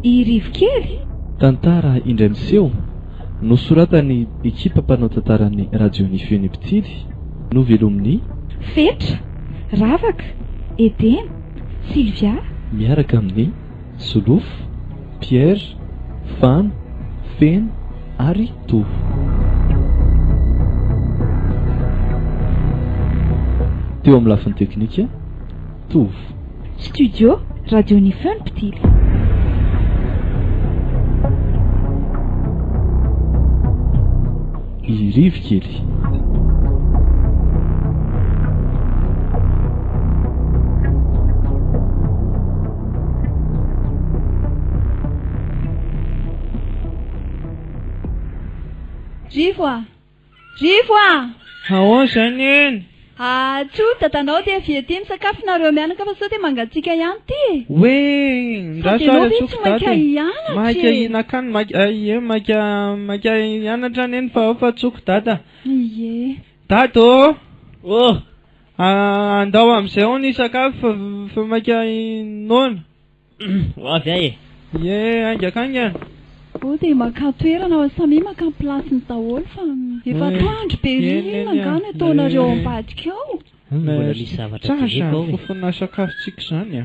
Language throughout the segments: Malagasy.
I Rivokely. Tantara indray miseho, nosoratan'ny ekipa mpanao tantaran'ny Radio Ny Feon'ny Mpitily, novelomin'i. Fetra, Ravaka, Edena, Sylvia. Miaraka amin'i Solofo, Pierre, Fano, Feno ary Tovo. Teo amin'ny lafiny teknika, Tovo. Studio, Radio Ny Feon'ny Mpitily. I Rivo kely. Rivo a! Rivo a! Ahoana izay Neny? Ah, tsoa, dadanao dia avy ety misakafo nareo mianaka fa sao dia mangatsiaka ihany ity e! Hoe, Sady ndraso ianao ary ve tsy antsoiko maika dada e! hianatra Maika e! hihinan-kanina, maika, ie, maika, maika hianatra Neny fa ao fa antsoiko dada. Ie. Dada ô! Ô! Andao amin'izay hono hisakafo fa, fa maika noana. Ho avy aho e! Ie, haingakaingana. Oh dia makà toerana fa samia maka ny place-ny daholo fa efa atoandro be ery inona angaha no ataonareo ao ambadika ao? Mbola misy zavatra Tsara jereko ao izany e. fofona sakafontsika izany a.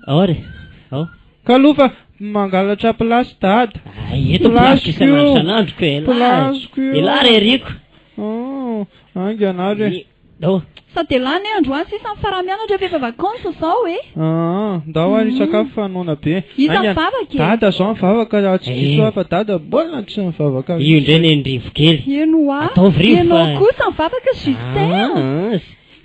Ao ary e! Ao. Kaloha fa mangalatra place dada. Ay, eto place isan'andro isan'andro ko elah. Place-ko io. Elah re Rico. Oh, haingana ary e. Ndao. Sao dia lany androany sisa ny fara mianatra fa efa vacances zao e. Aa, ndao ary hisakafo fa noana be. Iza Haingana. mivavaka e? Dada zao mivavaka raha tsy diso aho fa dada mbola tsy nivavaka Io indray ny Rivo kely. Eny hoa. Ataovy Rivo Ianao fa. kosa mivavaka Justin a. Aa,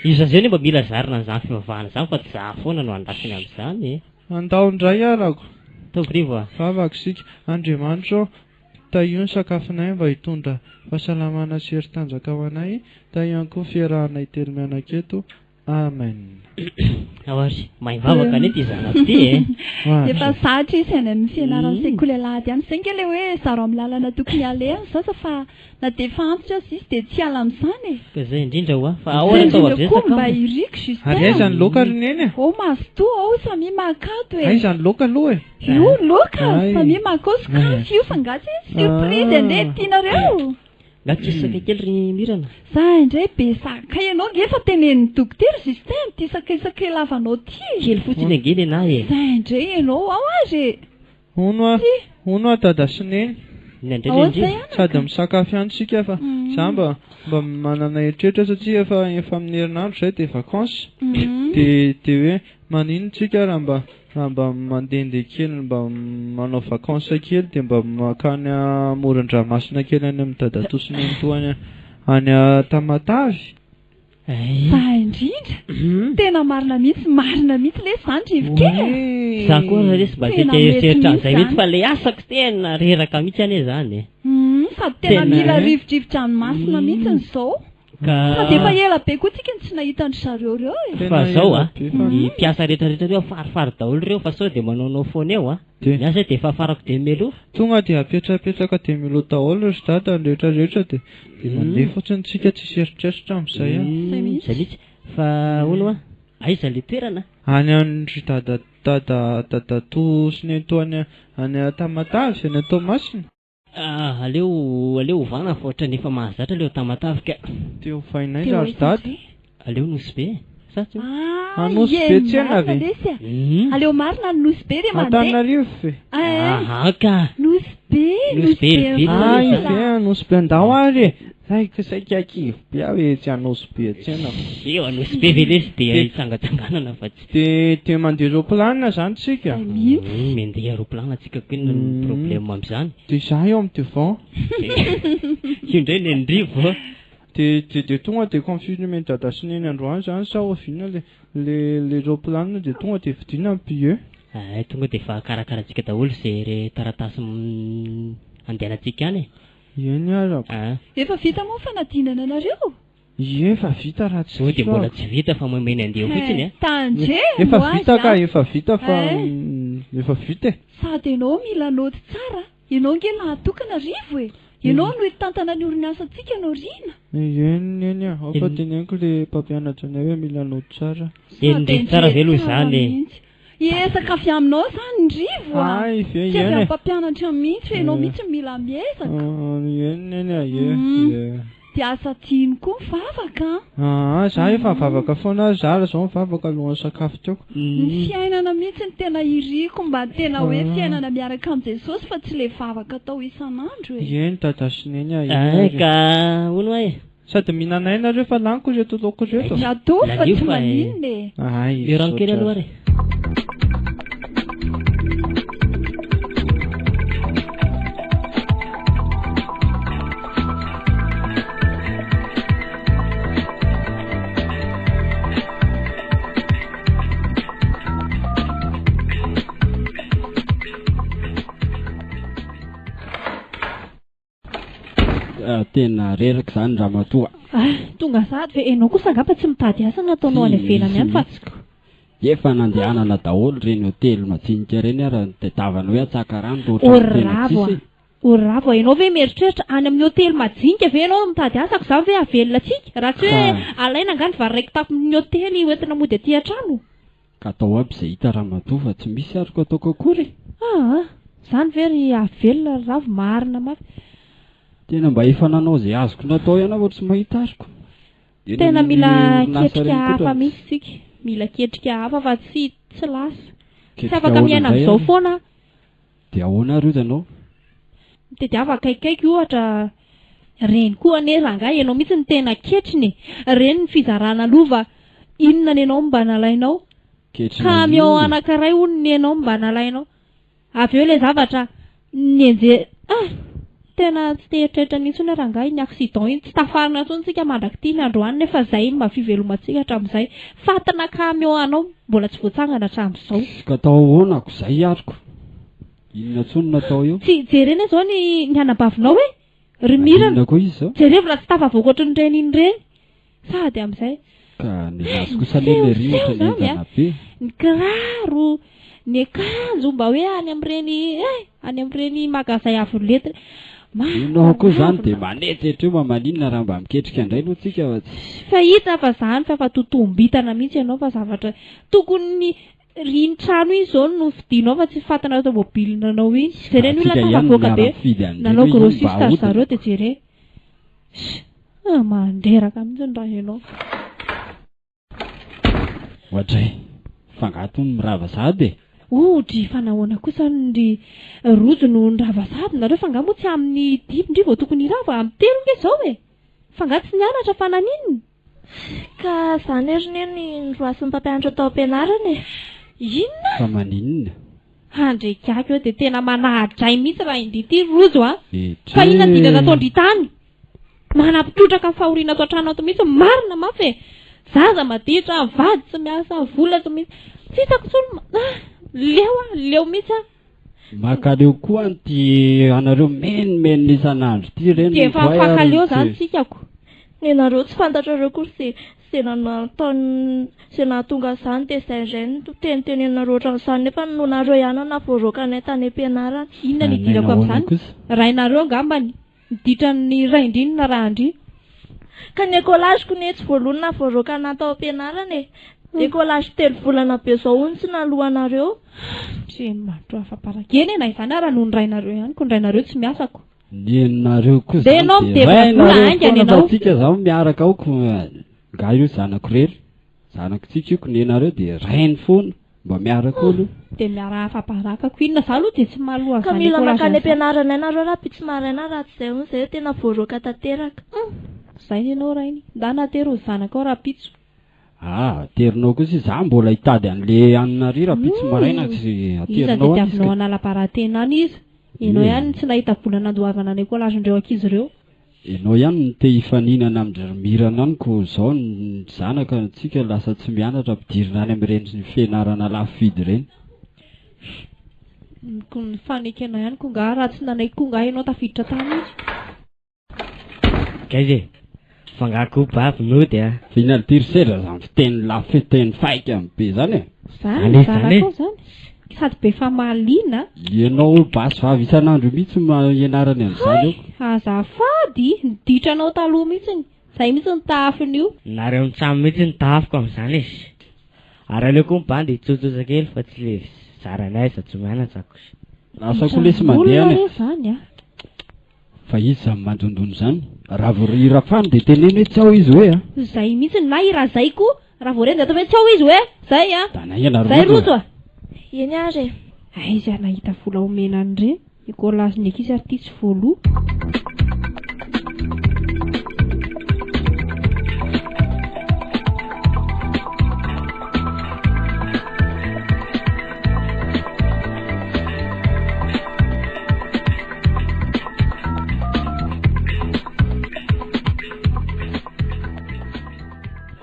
io zaza io anie mba mila zarina an'izany fivavahana izany fa tsy za foana no andrasany amin'izany e. Andao indray arako. Ataovy Rivo a. Vavaka isika. Andriamanitra ô, Tahio ny sakafonay mba hitondra fahasalamana sy hery tanjaka ho anay, tahio ihany koa ny fiarahanay telo mianaka eto. Amen. Ao ary, mahay mivavaka anie ity zanako ity e. Efa zatra izy any amin'ny fianarany sekoly alahady any. Izay ange ilay hoe zaro amin'ny lalana tokony halehany ny zaza fa na dia efa antitra aza izy dia tsy hiala amin'izany e. Ka izay indrindra hoa. Fa ahoana atao Indrindra koa avy mba sakafo? iriko Justin Ary a. aiza ny laoka ry Neny a? Oh mazotoa ao samia makato e. Aiza ny laoka aloha e? Io loka Ay. samia makao sokafy io fa nga tsy surprise anie tianareo. Nga tsisy sakay kely ry Mirana? Za indray be sakay ianao nge efa tenenin'ny dokotera Justin ity sakay sakay lavanao ty. Kely fotsiny ange nenahy e. Za indray ianao ao ary e. Hono hoa, hono hoa dada sy neny. Inona indray Ahoana le izay ndry? anaka? Sady misakafo ihany tsika fa za mba mba manana eritreritra satria efa efa amin'ny herinandro izay dia vacances dia dia hoe maninona tsika raha mba Raha mba mandehandeha kely mba manao vacances kely dia mba mankany amoron-dranomasina kely any amin'ny dadatoa sy nenitoa any any Tamatave. Za indrindra! Tena marina mihitsy, marina mihitsy lesy zany Rivo kely a! Za koa ary lesy mba Tena saika mety hieritreritra mihitsy an'izay mihitsy zany. fa le asako tena reraka mihitsy anie zany e. Hum, sady tena Tena mila eh. rivodrivo-dranomasina mihitsy izao. Ka Sady efa ela be koa tsika no tsy nahita an-dry zareo ireo e. Tena Fa zao ela a, be fa. ny mpiasa rehetra rehetra ireo farifary daholo ireo fa sao dia manaonao foana eo a. Dia. Ny ahy zay dia efa afarako dia mialoha. Tonga dia apetrapetraka dia mialoha daholo ry dada ny rehetra rehetra dia dia mandeha fotsiny tsika tsisy eritreritra amin'izay a. Zay mihitsy. Zay mihitsy. Fa hono hoa, aiza le toerana? Any an-dry dada dada dadatoa sy nenitoa any any Tamatave, any Toamasina. Ah, aleo aleo ovana fa ohatran'ny efa mahazatra aleo Tamatave ka. Te hovaina Te aiza ho ry aiza dada? indray? Aleo Nosy Be e. Sa tsy eo? Ah, Anosy ie, Be tsena marina ve? lesy a. Hmm. Aleo marina ny Nosy Be dia mandeha. Antananarivo ve? Eh, Aha ka. Nosy Be, Nosy Nosy Be, Be ry vilona Ay lesy ve Anosy Be andao ary e. Saika saika kivy be aho etsy Anosy Be tsena. Eo Anosy Be ve lesy dia Dia- hitsangatsanganana fa tsy. Dia dia mandeha roaplanina zany tsika? Zay mihitsy. Hmm, Mandeha aeroplane tsika ko inona ny Hmm. problème amin'izany? Dia izaho eo amin'ny devant. Io indray Nenirivo a. Dia dia dia tonga dia confirmer dada sy neny androany zany sa oviana le le le roaplanina dia tonga dia vidiana ny billet. Ay, tonga dia efa karakaraintsika daholo izay re taratasy mm, andehanantsika any e. Eny arako. Ah. Efa vita moa ny fanadinana anareo? Ie efa vita raha tsy Sao dia diso mbola aho. tsy vita fa maimay andeha fotsiny a. Tandremo Efa aza vita ka, a. efa vita fa Eh. efa vita e. Sady ianao mila naoty tsara, ianao ange lahatokana Rivo e. Ianao no hitantana ny orinasantsika any aoriana. Eny eny a, ao fa Eny. teneniko le mpampianatra anay hoe mila naoty tsara. Eny Sady Rivo tsara ve aloha endrey tsara izany e? mihitsy. Ezaka avy aminao izany Rivo a! Hay ve Tsy avy eny amin'ny e. mpampianatra mihitsy fa ianao mihitsy no mila miezaka. Eny neny a, ie, ie. Dia aza adino koa mivavaka an! Aa, za efa mivavaka foana ary za ary zao mivavaka alohan'ny sakafo teoko. Ny fiainana mihitsy no tena iriko mba tena hoe fiainana miaraka amin'i Jesosy fa tsy le vavaka atao isan'andro e! Eny dada sy neny a, eny Ay ary. ka hono hoa e. Sady mihinana aina nareo fa laniko ireto laoko ireto. Miatoa fa Lanio tsy fa e. maninona e! Ay, Io rano kely misaotra aloha ary. ary. Ah, tena reraka izany ramatoa. Ah, tonga sahady ve? Enao kosa angamba tsy mitady asa no ataonao any ivelany any fa. Efa nandehanana daholo ireny hotely majinika ireny ary nitadiavana hoe atsaka rano toa ohatran'ny tena Oravo tsisy a! e. Oravo a! Enao ve mieritreritra any amin'ny hotely majinika ve enao no mitady asa ko izany ve hahavelona antsika? Raha tsy hoe Ka. alaina angaha ny vary iray kitapon'ny hotely hoentina mody aty an-trano? Ka atao aby izay hita ramatoa fa tsy misy ary ko ataoko akory e. Aa! Izany ve ry hahavelona ry Ravo marina mafy. Tena mba efa nanao izay azoko natao ihany aho fa tsy mahita ary ko. Eny Tena amin'ny mila orinasa ketrika ireny koa hafa ohatran'ny mihitsy tsika. Mila ketrika hafa fa tsy tsy lasa. Tsy Ketrika afaka ahoana miaina indray amin'izao ary? foana aho. Dia ahoana ary hozy ianao? Mitediava akaikikaiky ohatra reny koa anie rangahy ianao mihitsy no tena ketrina e! Reny ny fizarana lova inona ny anao no mba nalainao? Ketrina Camion inona e? anankiray hono ny anao no mba nalainao. Avy eo ilay zavatra nienje ah! Tena tsy te hieritreritra an'iny intsony aho rangahy iny accident iny tsy tafarina intsony tsika mandrak'ity ny androany nefa zay no mba fivelomantsika hatramin'izay. Fatina camion anao mbola tsy voatsangana hatramin'izao. Ka atao ahoana ko zay ary ko? Inona intsony no atao eo? Tsy jerena izao ny ny anabavinao e! Ry Mirana! Maninona koa izy izao? Jerevo raha tsy tafavoaka ohatran'ireny iny ireny. Sady amin'izay. Ka ny azy kosa anie le ry Misehoseho ohatran'ny izany henjana be. Ny kiraro, ny akanjo mba hoe any amin'ireny eh, any amin'ireny magazay avo lenta. Ianao koa izany dia Mahatsiravina. manetsetra eo mba maninona raha mba miketrika indray aloha tsika fa tsy. Fa hita fa zany fa efa totombitana mihitsy ianao fa zavatra tokony Ry iny trano iny zao no fidinao fa tsy fatina automobile nanao iny. Jereo ny olona Antsika ihany no tafavoaka be miara-mifidy an'ireny nanao hoe iny mba grossiste ry ahodina. zareo dia jereo. Ah, mandreraka mihitsy raha ianao. Oadray, f'angaha tony mirava sahady e? Odry, fa nahoana kosa ry Rojo no nirava sahady nareo fa angaha moa tsy amin'ny dimy ndry vao tokony hirava? Amin'ny telo nge zao e! Fa angaha tsy nianatra fa naninona? Ka zany ry neny noroasin'ny mpampianatra tao am-pianarana e! Inona? Fa maninona? Handregaky eo dia tena manahadray mihitsy raha indry ity Rojo a! Etre! Fa inona dingana ataon-dry tany? Manampy-trotraka ny fahoriana ato an-trano ato mihitsy, marina mafy e! Zaza maditra, vady tsy miasa, vola tsy misy, tsy hitako intsony, ah! Leo aho, leo mihitsy aho. Makaleo koa an'ity anareo menomenona isan'andro ity ireny Dia efa ny voay ary mifankaleo ny izany tsy. tsika ko. Nenareo tsy fantatrareo akory ze ze nataon ze nahatonga an'izany dia zay indray no teniteneninareo ohatran'izany nefa noho nareo ihany no nahavoaroaka anay tany am-pianarana. Inona no Anay idirako nahoana amin'izany? kosa? Rainareo angambany miditra ny rain-dry no narahan-dry. Ka ny écolage-ko ne tsy voalohany nahavoaroaka anah tao am-pianarana e! Écolage telo volana be zao hono tsy naloanareo. Andriamanitra afa-baraka. Eny e, na izany ara noho ny rainareo ihany ko, ny rainareo tsy miasa ko. Nenareo koa Dia zany ianao dia midebona vola rainareo haingana foana fa ianao. tsika zao miaraka ao ko nga io zanako rery zanako tsika io ko nenareo dia rainy foana mba miaraka ao aloha. Dia miara afa-baraka ko inona, za aloha dia tsy mahaloa Ka an'izany mila écolage mankany an'izany. am-pianarana nareo rahampitso maraina raha tsy zay hono zay tena voaroaka tanteraka. Hum, zay ny anao rainy. Ndana atero ny zanakao rahampitso. Ah, aterinao kosa izy, za mbola hitady an'le anona ary rahampitso maraina tsy Iza aterinao any izy tediavinao ka. hanala bara-tena any iza? Ianao Ie. ihany no tsy nahita vola nandoavana ny écolage-ndreo ankizy ireo. Ianao ihany no te hifaninana amin-dry ry Mirana any ko zao ny zanaka tsika lasa tsy mianatra ampidirina any amin'ireny fianarana lafo vidy ireny. Ko ny fanekena ihany ko nga raha tsy nanaiky ko nga ianao tafiditra tany izy. Gaiza e! Fa nga koa bavy nody a! Fa inona ity ry sendra zany fiteny lafo fiteny faika be zany e! Zany Zany e, zany e! zanakao zany. Sady be famaliana. Ianao basy vava isan'andro io mihitsy no ianarany an'izany eo. Hay! Azafady! Ny ditranao taloha mihitsiny. Zay mihitsy ny tahafin'io. Nareo mitsam mihitsy ny tahafiko amin'izany e! Ary aleo koa ny bandy hitsotsotra kely fa tsy le zaranay sady tsy mianatra akory. Lasa koa lesy mandeha any Olona e. re zany a. Fa iza izany mandondona izany? Raha vao ry Rafano dia teneno hoe tsy ao izy hoe a. Zay mihitsy na i Razay koa raha vao reny dia atao hoe tsy ao izy hoe. Zay a. Danaina Zay Rojo Rojo a. a. Eny ary e. Aiza nahita vola omena an'ireny? Écolage ny ankizy ary ity tsy voaloa.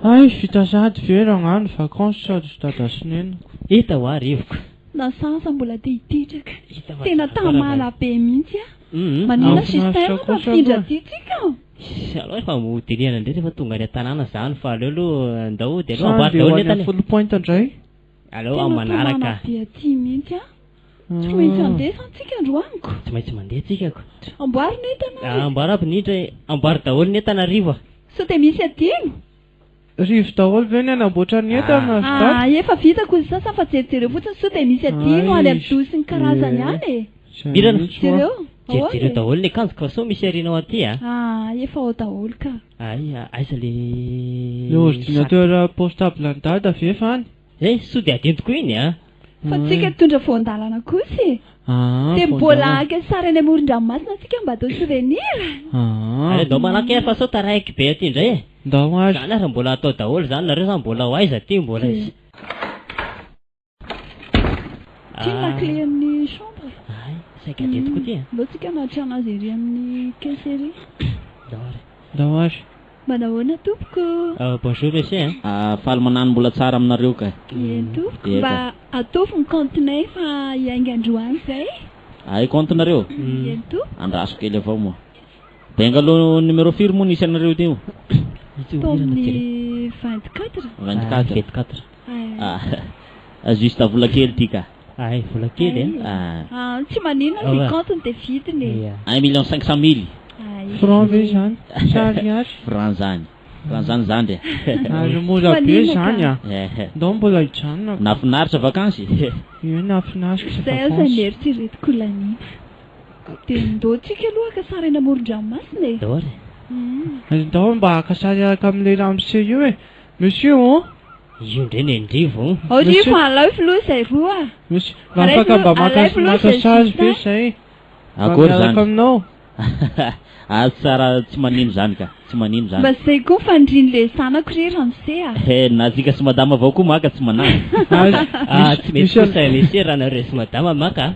Hay, vita sahady ve raha ny vacances sady dada sy neniko. Hita hoa rivoko. Na sasa mbola te hipetraka. Hita fa Tena tsara koa tamana be mihitsy ah. Mhm. Manina Mahafinaritra Justin kosa mifindra aloha. aty tsika. Aloha efa hodinihana indray rehefa tonga any an-tanàna zany fa aleo aloha andao dia aloha Sa amboary andeha ho daholo ny any entana. amin'ny full point indray. Aleo Tena amin'ny manaraka. tamana be aty mihitsy ah. Tsy maintsy andeha zany tsika androaniko. Tsy maintsy mandeha tsika ko. Amboary ny entana. Ah, amboary aby ny hidra e. Amboary daholo ny entana Rivo a. Sao dia misy adino? Rivo daholo ve ny hanamboatra ny entana ry Ah, dada? efa vitako ny sasany fa jerijereo fotsiny sao dia misy adino any amin'ny dosy ny karazany any e. Zay Mirana. mihitsy hoa. Jereo. Ahoana Jerijereo e? daholo ny akanjo ka sao misy arinao aty a. Ah, efa ao daholo ka. Ay, aiza le Le ordinateur portable an'i dada ve efa any? Eh, sao dia adino tokoa iny a. Fa tsika hitondra voan-dalana kosa e. Ah, Dia mbola voan-dalana. haka sary any amoron-dranomasina tsika mba atao souvenir. Ah. Aleo ndao manaraka e fa sao taraiky be aty indray e. Ndao ary. Zany ary mbola atao daholo zany nareo zany mbola ho aiza aty mbola izy. Ty ny la clé an'ny chambre. Ay, saika adino tokoa ty a. Ndao tsika hanatitra anazy ery amin'ny caisse ery. Ndao ary. Ndao ary. Manahoana tompoko? Bonjour monsieur hein. Ah, faly manano mbola tsara aminareo ka. Eny tompoko, Eka. mba ataovy ny compte-nay fa hiainga androany zay. Ay compte-nareo? Eny tompoko. Andraso kely avao moa. Benga aloha numéro firy moa nisy anareo teo? Tao amin'ny 24. 24. 24. Ay. Ah, juste vola kely ty ka. Ay, vola kely Ay. Ah. Ah, tsy maninona Ah, ny ouais. compte dia vidiny e. 1 million 500 mille. Ay. Franc ve zany? Sa ariary? Franc zany. Franc zany zandry. Ary mora be Maninona zany ka? a. Eh. Ndao mbola hijanona. Nafinaritra vakansy. Io nafinaritra Zay aza vakansy. nieritreretiko laniana. Dia ndao tsika aloha haka sary any amoron-dranomasina e. Ndao ary. Ndao mba haka sary araka amin'ilay ramose io e. Monsieur oh. Io indray ny Rivo. Ao Rivo, alaivo filoha izay roa. Monsieur, mba Alaivo afaka mba filoha- maka alaivo filoha maka izay sary ve Justin. zay? Mba Akory miaraka zany. aminao. Ah, tsara tsy manino zany ka. Tsy manino zany. Mba zay koa fandrin'le zanako ry ramose a. Eh, na tsika sy madama avao koa maka tsy manahy. Ah, tsy mety kosa monsieur raha nareo sy madama maka.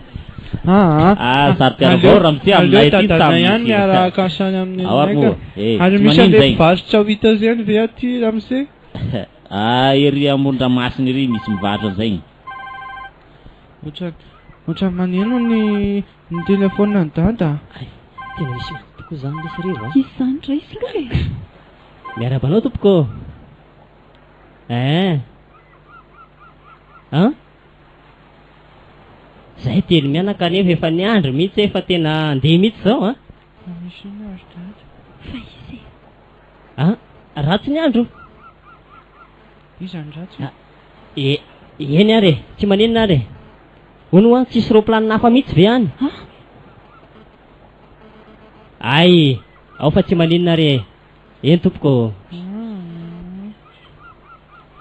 Ah, Ah, saro-piaro avao ramose aminay Aleo aty dadana samy ihany misy. miaraka sary amin'ny Ao ary anay ka. moa. Eh, Ary tsy misy manino an'ilay zay. mpivarotra ho hita zany ve aty ramose? Ah, ery amoron-dranomasina ery misy mivarotra zay. Ohatra ohatra maneno ny ny téléphone an'i dada. Tena misy maty tokoa zany lesy Rivo a. Izy zany raiso aloha e. Miarahaba anao tompoko. Eh. An? Zay telo mianaka nefa efa niandry mihitsy efa tena andeha mihitsy zao a. Misy inona ry dada? Fa izy e. Ah, ratsy ny andro. Iza ny ratsy? Ah, e eny ary e, tsy maninona ary e. Hono hoa, tsisy roplanina hafa mihitsy ve any? Ah? Ay, ao fa tsy maninona ary e. Eny tompoko.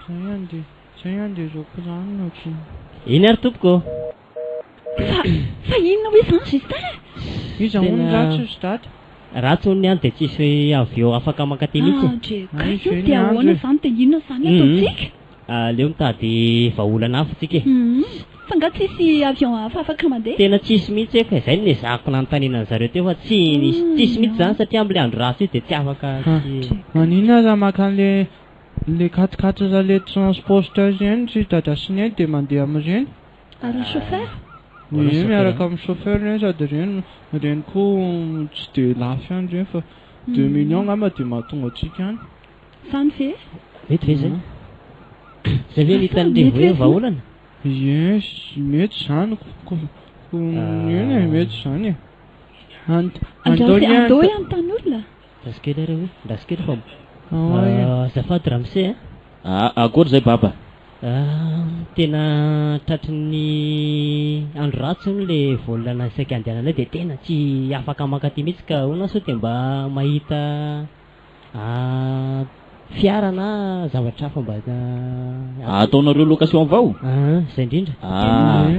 Zay andeha, zay andeha roplanina ko. Eny ary tompoko. Fa fa inona hoe zany Justin? Iza hono Tena- ratsy ry dada? Ratsy hono ny any dia tsisy avion afaka mankaty mihitsy. Ah, dre, Ay, ka io ve ny dia ahoana andro e? zany dia inona zany Mhm. ataontsika? Aleo mitady vahaolana hafa tsika e. Mhm. Fa nga tsisy avion hafa afaka mandeha? Tena tsisy mihitsy e, ka izay no nezahako nanontaniana an'zareo teo fa tsy nisy tsisy mihitsy zany satria amin'ilay andro ratsy io dia tsy afaka Ah. tsy Maninona raha maka an'le le quatre-quatre le transporteur ireny ry dada sy neny dia mandeha amin'ireny? Ary ny chauffeur? Mbola Ie, chauffeur. miaraka amin'ny chauffeur ireny sady ireny ireny koa tsy dia lafo ihany ireny fa 2 millions angamba dia mahatonga antsika any. Zany ve? Mety ve zay? Zay ve ny Asa, hitan'ny mety Rivo ve hoe zany? vahaolana? Ie, mety zany ko ko eny e, mety zany e. Ant Andrao andao sy ny andao ant- hanontany olona. Andraso kely ary hoe, andraso kely fa Ah, ouais. Ah, azafady ramose a. Ah, akory zay baba. Ah, tena tratry ny andro ratsy hono le vol saika andehananay dia tena tsy afaka mankaty mihitsy ka hono aho sao dia mba mahita ah, fiara na zavatra hafa mba ah, Ataonareo location avao? Ah, zay indrindra. Ah,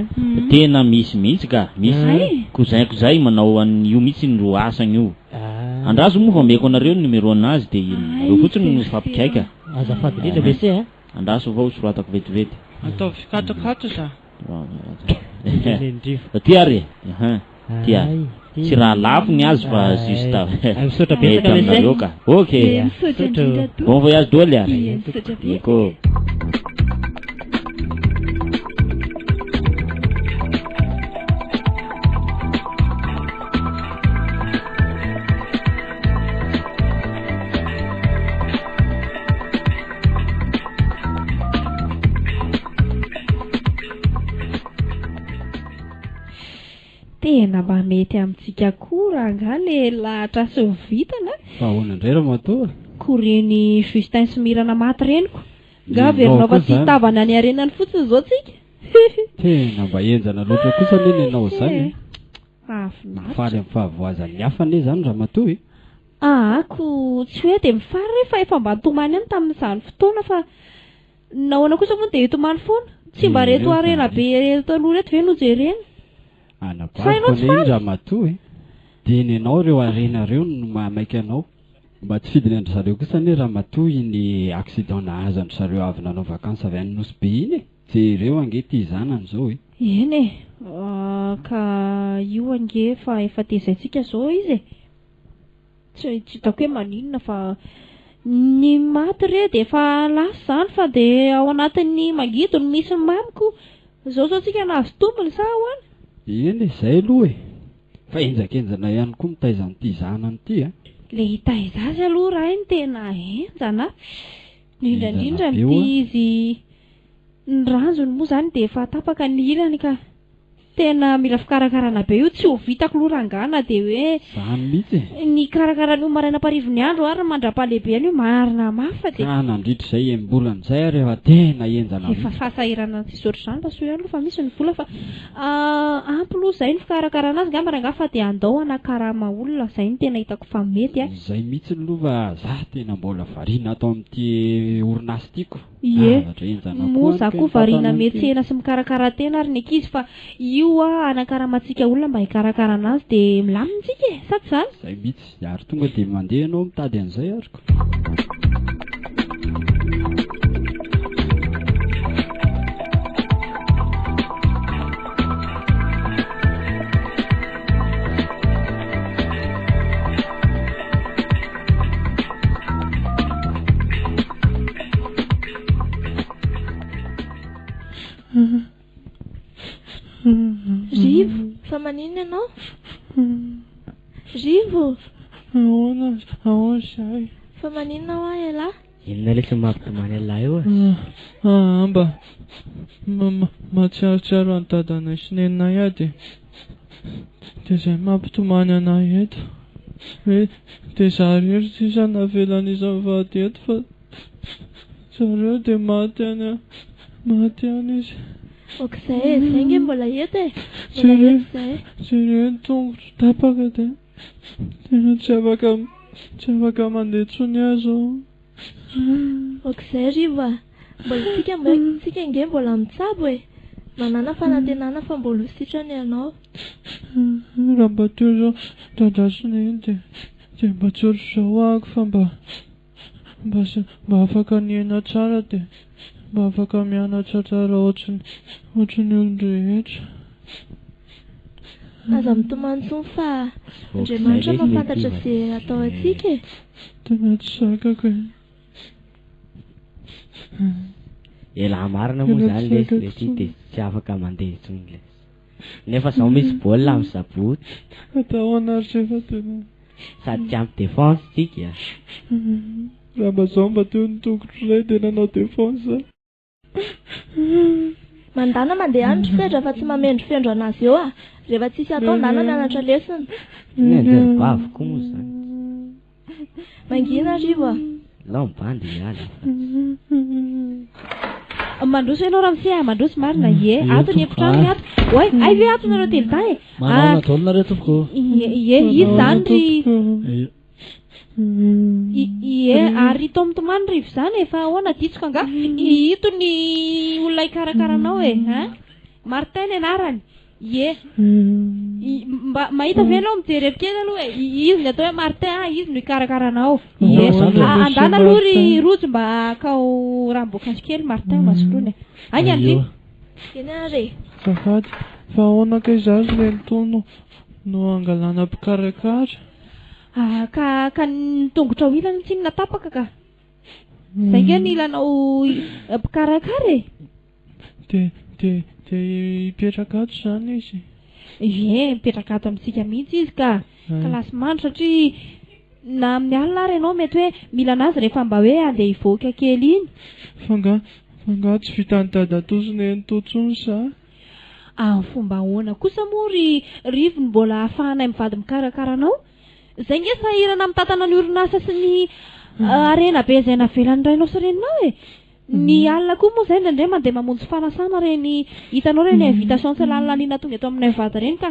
tena misy mihitsy ka, misy. Ay. Cousin-ko zay manao an'io mihitsy no asany io. Ah. Andraso moa fa omeko anareo ny numéro anazy dia nareo Ay, fotsiny no merci. mifampikaika. Azafady indrindra monsieur a. Andraso avao soratako vetivety. Ataovy katokato za. Indrindra. Ty ary e. Aha. Ty ary. Ay, ty. Tsy raha lafo ny azy fa Ay. juste Ay, misaotra mety betsaka monsieur. aminareo ka. Ok. Dia misaotra indrindra tompoko. Bon voyage daholo ary. Dia misaotra betsaka. Eko. Tena mba mety amintsika koa rangahy le lahatra sy ny vintana a. Fa ahoana indray ramatoa? Ko reny Justin sy Mirana maty reniko. Nga Ianao averinao fa koa tsy zany. hitavana any arenany fotsiny izao tsika. Tena mba henjana loatra kosa anie ny anao izany e. Mahafinaritra. Mifaly amin'ny fahavoazan'ny hafa anie izany ramatoa e. Ah, ko tsy hoe dia mifaly re fa efa mba nitomany ihany tamin'izany fotoana fa nahoana kosa moa dia hitomany foana? Tsy mba reto Jereo harena izany. be reto aloha reto ve no jerena? Fa Anabaviko ianao tsy anie iny faly? ramatoa e. Dia ny anao ireo harena ireo no mahamaika anao. Mba tsy fidiny an-dry zareo kosa anie ramatoa iny accident nahazo an-dry zareo avy nanao vacances avy any Nosy Be iny e. Jereo ange ity zanany izao e. Eny e, ka io ange fa efa tezaintsika izao izy e. Tsy tsy hitako hoe maninona fa ny maty re dia efa lasa izany fa dia ao anatin'ny mangidy no misy ny mamy ko. Izao izao tsika nahazo tombony sa ahoana? Eny e, izay aloha e. Fa henjakenjana ihany koa mitaiza an'ity zanany ity a. Le hitaiza azy aloha raha iny tena henjana a. Indrindra indrindra Henjana be ity ho'a. izy ny ranjony moa izany dia efa tapaka ny ilany ka. Tena mila fikarakarana be io, tsy ho vitako aloha rangahy na dia hoe Zany mihitsy e. ny hikarakara an'io maraina am-parivo ny andro ary mandra-pahalehibe an'io marina mafy fa dia Ka nandritra izay enim-bolana izay ary efa tena henjana efa mihitsy. fahasahiranana tsisy ohatr'izany fa soa ihany aloha fa misy ny vola fa ampy aloha izay ny fikarakarana azy angamba rangahy fa dia andao hanakarama olona, izay no tena hitako fa mety a. Izay mihitsy aloha fa za tena mbola variana ato amin'ity orinasa ity ko. Ie, Zavatra henjana moa koa za any kay koa variana mitantana an'ity. miantsena sy mikarakara tena ary ny ankizy fa io a anakaramantsika olona mba hikarakara anazy dia milamina tsika e, sa tsy zany? Zay mihitsy, ary tonga dia mandeha ianao mitady an'izay ary ko. Rivo, fa maninona ianao? Rivo, Ahoana, ahoana izay? fa maninona hoa ialahy? Inona lesy no mampitomany an'lah io e? Ah, mba mahatsiarotsiaro an'i dadanay sy neninay aho dia dia izay mampitomany anay eto. Hoe dia za irery sisa navelan'izy mivady eto fa zareo dia maty any maty any izy. Ok'izay e, zay nge mbola eto e. Mbola eto zay. Jereo ny tongotro tapaka dia tena tsy afaka tsy afaka mandeha intsony aho izao. Ok'izay Rivo a. Mbola tsika mba tsika nge mbola mitsabo e. Manàna fanantenana fa mbola ho sitrana ianao. Raha mba teo izao dada sy neny dia dia mba tsy ohatr'izao ahako fa mba mba mba afaka niaina tsara dia mba afaka mianatra tsara ohatry ny ohatry ny olon-drehetra. Aza mitomany intsony fa Andriamanitra mahafantatra izay atao antsika e. Tena tsy zakako e. Elah marina moa Tena zany tsy lesy zakako le ty intsony. dia tsy afaka mandeha intsony lesy. Nefa zao misy baolina amin'ny sabotsy. Atao ahoana ary zay fa tena. Sady tsy ampy défense tsika. Raha mba zao mba teo ny tongotro zay dia nanao défense. Mandana mandeha any ry Sedra fa tsy mamendrofendro anazy eo ah. Rehefa tsisy atao ndana mianatra lesona. Ny anjery-bavy koa moa zany. Mangina Rivo ah. Lao mibandy hiala. Mandroso ianao ramose a, mandroso marina, ie, Ie, ato ny tompoko, efitrano ah. ato. Oay, ay ve ato nareo telo dahy e? Manao Ah, ahoana daholo nareo tompoko? Ie, ie, izy zany ry Ie. Ie, ary toa mitomany Rivo izany e, fa ahoana ditsoka angaha? Ito ny olona hikarakara anao e, hein? Martin ny anarany. Ie. I- Mba mahita ve ianao mijery ery kely aloha e? Izy ny atao hoe Martin, ah, izy no hikarakara anao. Ie. Ahoana izany e? Ah, Andana aloha ry Rojo mba akao ranom-boankazo kely Martin mba soloina e. Aingana ry. Io. Eny ary e. Azafady, fa ahoana kay izaho ry nenitoa no no angalana mpikarakara? Ah, ka ka ny tongotrao ilany tsinona tapaka ka. Zay nge ny ilanao mpikarakara e. Dia dia dia hipetraka ato izany izy? Ie, mipetraka ato amintsika mihitsy izy ka. Kilasy mandry satria na amin'ny alina ary ianao mety hoe mila anazy rehefa mba hoe handeha hivoaka kely iny. Fa nga fa nga tsy vitan'i dadatoa sy nenitoa intsony za? Amin'ny fomba ahoana kosa moa ry Rivo no mbola ahafahanay mivady mikarakara anao? Izay nge sahirana mitantana ny orinasa sy ny harena be izay navelan'ny rainao sy reninao e! Ny alina koa moa izay indraindray mandeha mamonjy fanasana ireny hitanao ireny invitation tsy lany laniana tonga eto aminay mivady ireny ka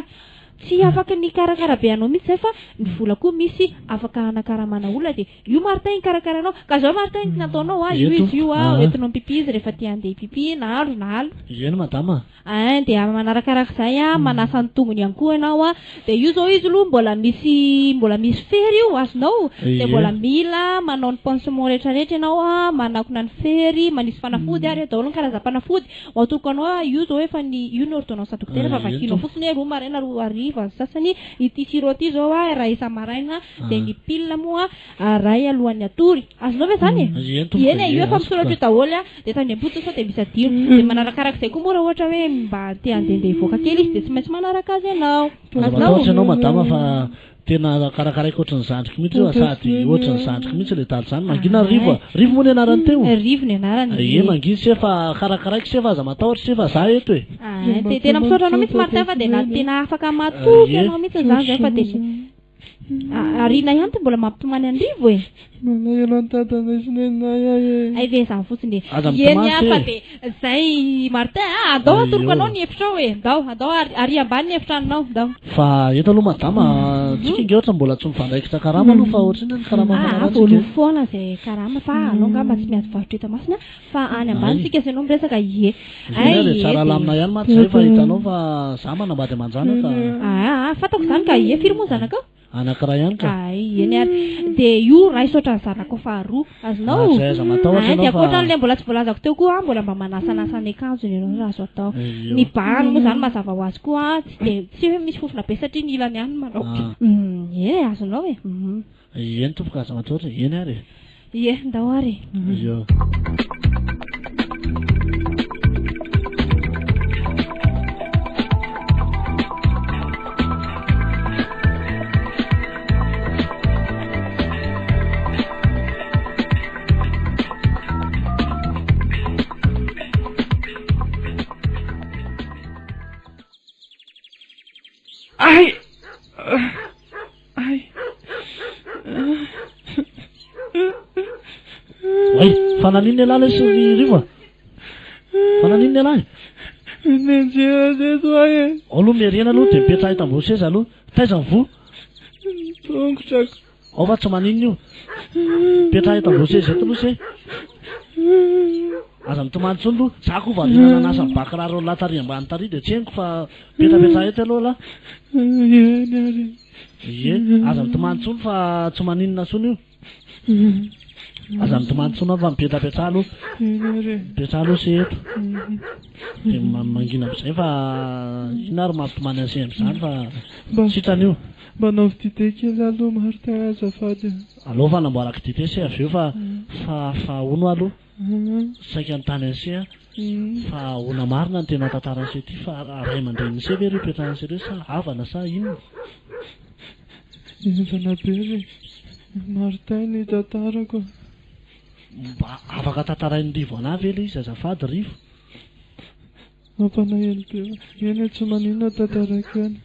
tsy afaky ny hikarakara be anao mihitsy izay fa ny vola koa misy afaka hanakaramana olona dia io Martin hikarakara anao ka zao Martin ny nataonao a io izy io a entinao mipipi izy rehefa te handeha hipipi na andro na alina. Eny madama. Ein dia manarakarak'izay an, manasa ny tongony ihany koa ianao an, dia io zao izy aloha mbola misy mbola misy fery io azonao, dia mbola mila manao ny pansement rehetra rehetra ianao an, manakona ny fery, manisy fanafody ary eo daholo ny karazam-panafody, ho atoroko anao an, io zao efa ny io ny ordonnance dokotera fa vakianao fotsiny hoe roa maraina roa hariva ny sasany, ity sirop ity zao an iray isa-maraina, dia ny pile moa Aray alohan'ny hatory. Azonao ve izany e? Eny tompoko Eny e, io e, efa azoko misoratra io ka. daholo a. Dia tandrem-potsiny sao dia misy adino. Dia manarakarak'izay koa moa raha ohatra hoe mba te handehandeha hivoaka kely izy dia tsy maintsy manaraka azy ianao. Aza Azonao? matahotra ianao madama fa tena karakaraiko ohatran'ny zandriko mihitsy io sady ohatran'ny zandriko mihitsy ilay dalo zany. Mangina ry Rivo a! Rivo moa ny anarany teo? Rivo ny anarany, Ie ie. mangina se fa karakaraiko se fa aza matahotra se fa za eto e. Ah, dia tena misaotra anao mihitsy Martin fa dia na tena afaka matoky Ie. anao mihitsy izany izay fa dia Arina ihany ty mbola mampitomany an'i Rivo e. Malahelo an'i dadanay sy neninay aho e. Hay ve izany fotsiny e. Aza Eny mitomany ah fa se. dia zay Martin ah, andao atoroko Aio. anao ny hevitrao e. Ndao, andao ary ary ambany ny efitranonao, ndao. Fa eto aloha madama, tsika ange ohatra mbola tsy mifandraikitra karama aloha fa ohatrinona ny karama Ah, fanarahantsika voaloha e? foana izay karama fa alao angamba tsy miady varotra eto masina fa any ambany Ay. tsika sy ianao miresaka ie. Eny Ay ary ie tsara dia. lamina ihany mantsy zay fa hitanao fa za manambady aman-janaka. Ah, ah, fantako izany ka ie, firy moa ny zanakao? Anankiray ihany ka. Ay, eny ary. Dia io raiso ohatran'ny zanakao faharoa. Azonao? Ah, zay aza matahotra Ay, dia ianao fa. ankoatran'ilay mbola tsy voalazako teo koa, mbola mba manasanasa ny akanjony ianao raha azo atao. Io. Ny bahany moa izany mazava ho azy koa, tsy dia tsy hoe misy fofona be satria ny ilany ihany no manao. Ah. Ie, azonao e. Mhm. Eny tompoko aza matahotra, eny ary e. Ie, ndao ary e. Io. Ay! Ay! Oay, fa naninona ialahy lesy ry Rivo a? Fa naninona ialahy? Nenjehina teto aho e. Ao aloha miherena aloha dia mipetraha eto ambony seza aloha. Taiza ny voa? Ny tongotrako. Ao fa tsy maninona io. Mipetraha eto ambony seza eto aloha se. Aza mitomany intsony aloha. Za koa variana nanasa ny ba kiraro an'lah tary ambany tary dia tsy henoko fa mipetrapetraha eto aloha lah. Eny ary. Ie, aza mitomany intsony fa tsy maninona intsony io. Aza mitomany intsony fa mipetrapetraha aloha. Eny ary. Mipetraha aloha se eto. Dia mangina amin'izay fa inona ary mampitomany an'se amin'izany fa sitrana io. Mba anaovy dite kely aloha Martin azafady a. Aleo fa anamboarako dite se avy eo fa fa fa hono aloha saika anontany an'se aho fa ahoana marina ny tena tantaran'se ty fa ray aman-drenin'se ve ireo ipetrahan'se ireo sa havana sa inona? Henjana be ry Martin ny tantarako a. Mba afaka tantarain'i Rivo anah ve ilay izy azafady Rivo? Mampalahelo be. Eny e, tsy maninona tantaraiko ihany.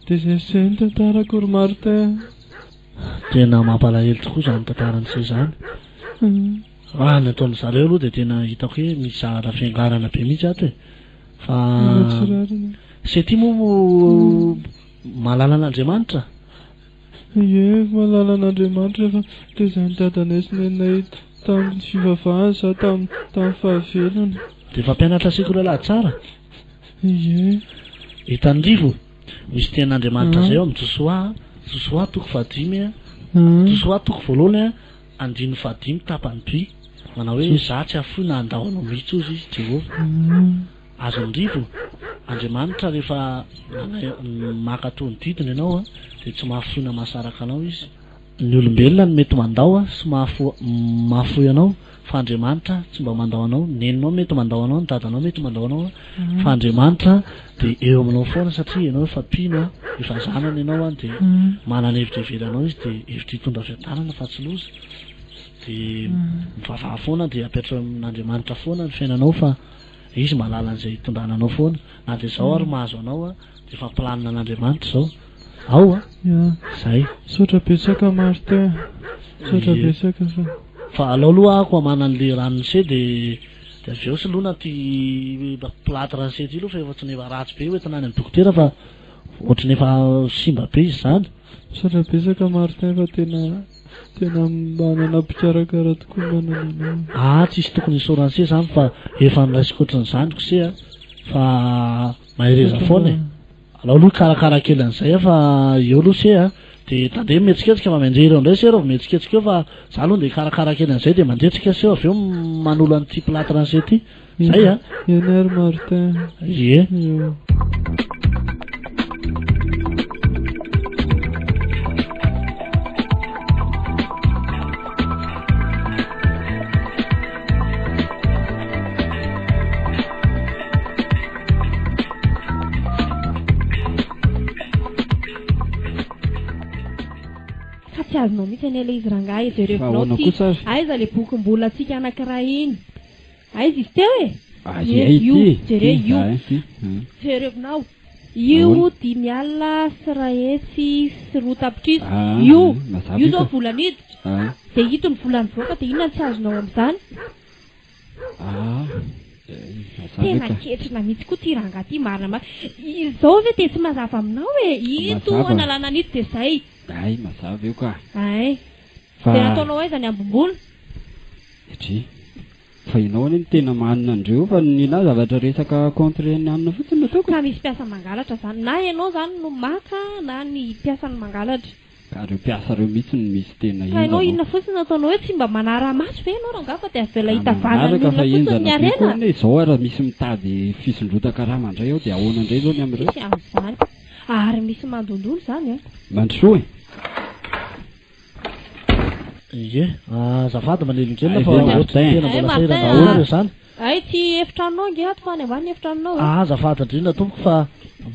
Dia izay sy izay ny tantarako ry Martin. Tena mampalahelo tokoa izany tantaran'i se izany. Raha ny ataon'ny zareo aloha dia tena hitako hoe misy zavatra fiangarana be mihitsy ato e. Fa se ty moa mahalala an'Andriamanitra? Ie, mahalala an'Andriamanitra fa tezain'i dadanay sy neninay tamin'ny fivavahana za tamin'ny fahavelony. Dia efa mpianatra sekoly alahady tsara? Ie. Hitan'Rivo, misy tenin'Andriamanitra izay ao amin'ny Josoa, Josoa toko fahadimy, Josoa toko voalohany andininy fahadimy tapany B, manao hoe Izaho tsy hahafoy na handao anao mihitsy hozy izy, Jehovah. Azon'i Rivo, Andriamanitra rehefa mankatò ny didiny ianao dia tsy mahafoy na mahasaraka anao Izy. Ny olombelona no mety mandao sy mahafoy anao fa Andriamanitra tsy mba mandao anao, ny neninao mety mandao anao, ny dadanao mety mandao anao fa Andriamanitra dia eo aminao foana satria ianao efa mpino, efa zanany ianao dia manana hevitra ivelanao Izy dia hevitra hitondra fiadanana fa tsy loza. Dia mivavaha foana dia apetraho amin'Andriamanitra foana ny fiainanao fa Izy mahalala an'izay hitondrana anao foana. Na dia izao ary mahazo anao dia efa planina an'Andriamanitra izao. Ao a! Ya. Zay. Misaotra betsaka Martin. Misaotra betsaka fa. Fa alao aloha ako hamana an'le ranon'i se de de avy eo soloina ty plâtre an'i se ty aloha fa efa ohatran'ny efa ratsy be hoentina any amin'ny dokotera fa ohatran'ny efa simba be izy izany. Misaotra betsaka Martin fa tena tena manana mpikarakara tokoa manana anao. Ah tsisy tokony hisaorana se zany fa efa noraisiko ohatran'izany ko se a fa mahereza foana e. Alao aloha hikarakara kely an'izay fa eo aloha se a de tandremo mihetsiketsika fa mianjera eo indray se raha vao mihetsiketsika eo fa za aloha ndeha hikarakara kely an'izay de mandeha tsika se avy eo manolo an'ity plâtre an'se ty. Zay a. Eny ary Martin. Ie. Eo. Ka tsy azonao mihitsy anie ilay izy rangahy e, Fa jerevinao ahoana ty kosa ary? aiza ilay bokim-bolantsika anankiray iny. Aiza izy teo e? Ay, Ie, ay, io, ity, jereo ity, io. ay, ity. Hmm. Jerevinao. Io Ahoana? 250 200. Ah, Io, mazava io io zao ka. vola niditra. Ah. Dia ito ny vola nivoaka dia inona no tsy azonao amin'izany? Ah, eh, mazava io Tena ka. ketrina mihitsy koa ity rangahy ity marina marina. Izao ve dia tsy mazava aminao e? Ito Mazava. analana an'ito dia izay. Ay, mazava io ka. Ay. Fa Dia nataonao aiza ny ambim-bola? Dry. Fa ianao anie no tena manina andreo fa ny lahy zavatra resaka contre ny anona fotsiny no ataoko e. Ka misy mpiasa mangalatra zany. Na ianao zany no maka na ny mpiasa no mangalatra. Ka reo mpiasa reo mihitsy no misy tena Ka ianao henjana ao. inona fotsiny no ataonao hoe tsy mba manara-maso ve ianao rangaha fa dia avela Ka hitavanan'ny manaraka olona fa fotsiny ny henjana be koa harena? anie izao ary raha misy mitady fisondrotan-karama indray ao dia ahoana indray izao ny amin'ireo? Tsisy an'izany. Ary misy mandondona izany an. Mandrosoa e. Ie, azafady manelingelina Hay fa ve ohatry ny Martin? tena Hay mbola Martin sahirana daholo a! ireo izany. Hay tsy efitranonao ange ato fa any ambany ny efitranonao e. Azafady indrindra tompoko fa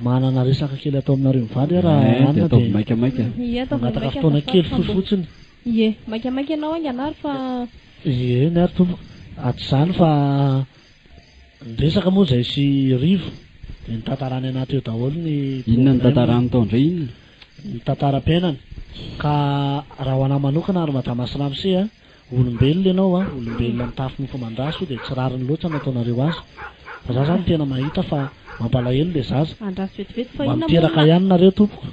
manana resaka kely atao aminareo mivady aho raha Eh, dia anona ataovy dia maikamaika. Ie, ataovy mangataka maimaika fotoana azafady kely fa fohy mbo. fotsiny. Ie, maikamaika ianao haingana ary fa. Ie, eny ary tompoko. Ato izany fa ny resaka moa izay sy Rivo dia nitantarany anah teo daholo ny Inona ny problème. tantarany tao indray inona? Ny tantaram-piainana. Ka raha ho anah manokana ry madama sy ramose a, olombelona ianao a, olombelona mitafy nofo aman-drà soa dia tsy rariny loatra ny ataonareo azy. Fa za zany tena mahita fa mampalahelo le zaza. Andraso vetivety fa Mba inona moa miteraka no ihany nareo tompoko.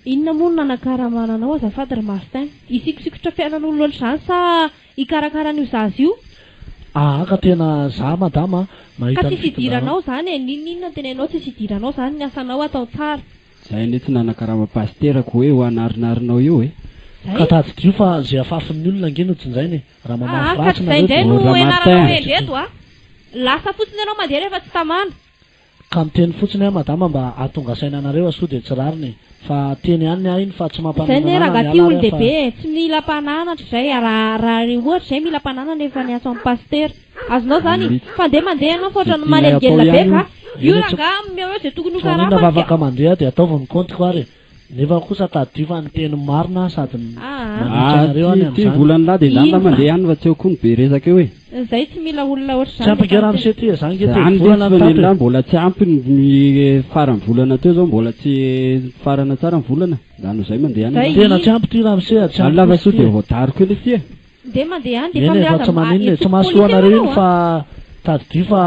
Inona moa no nanakaramana anao azafady ry Martin? Hisikosikotra fiainan'olona ohatr'izany sa hikarakara an'io zaza io? Aa ka tena za madama a, Ka mahita ny tsisy fitondrana. idiranao izany e, n'inon'inona teneninao tsisy idiranao izany, ny asanao atao tsara. Zay anie tsy nanakarama pasitera ko hoe ho anarinarinao io e. Ka tadidio fa ze afafin'ny olona ange no jinjaina e. Raha Aa mamafy ka ratsy tsy zay nareo indray dia no Ramartin. ianaranao hendry eto a! Lasa fotsiny ianao mandeha rehefa tsy tamana. Ka miteny fotsiny aho madama mba hahatonga saina anareo asoa dia tsy rariny e. Fa teny ihany ny ahy iny fa tsy Zay mampaninona ne anah na rangaha ty miala ary aho fa. olon-dehibe e! Tsy mila mpananatra zay raha raha ohatra zay mila mpananana efa niantso an'i pasitera. Azonao zany? Mihitsy. Fa ndeha mandeha ianao fa Zay ohatran'ny tianay atao manelingelina be ihany ka. io. Io Eny e tsy rangaha omeo eo zay tokony ho tsy maninona fa karamany ka. afaka mandeha dia ataovy ny kaontiko ary e. Nefa kosa tadidio fa ny teny marina sady Aa. manitsy Ah, anareo ty any ty amin'izany. volan'ny lahy dia ndana Ino fa. mandeha any fa tsy eo koa ny be resaka eo e. Zay tsy mila olona ohatr'izany. Tsy ampy ange ramose ty e, za ange telo Zany volana lesy fa no tato ny e. mbola tsy ampy ny faran'ny volana teo zao mbola tsy farana tsara ny volana. Zany ho zay mandeha any. Zay. Tena tsy ampy ty ramose a, tsy Zany ampy lava mihitsy soa ty dia e. voadariko eo ty e. Ndeha mandeha any dia efa Eny e, fa milaza tsy maninona e, tsy mahasoa polisy anareo ianao iny a. fa tadidio fa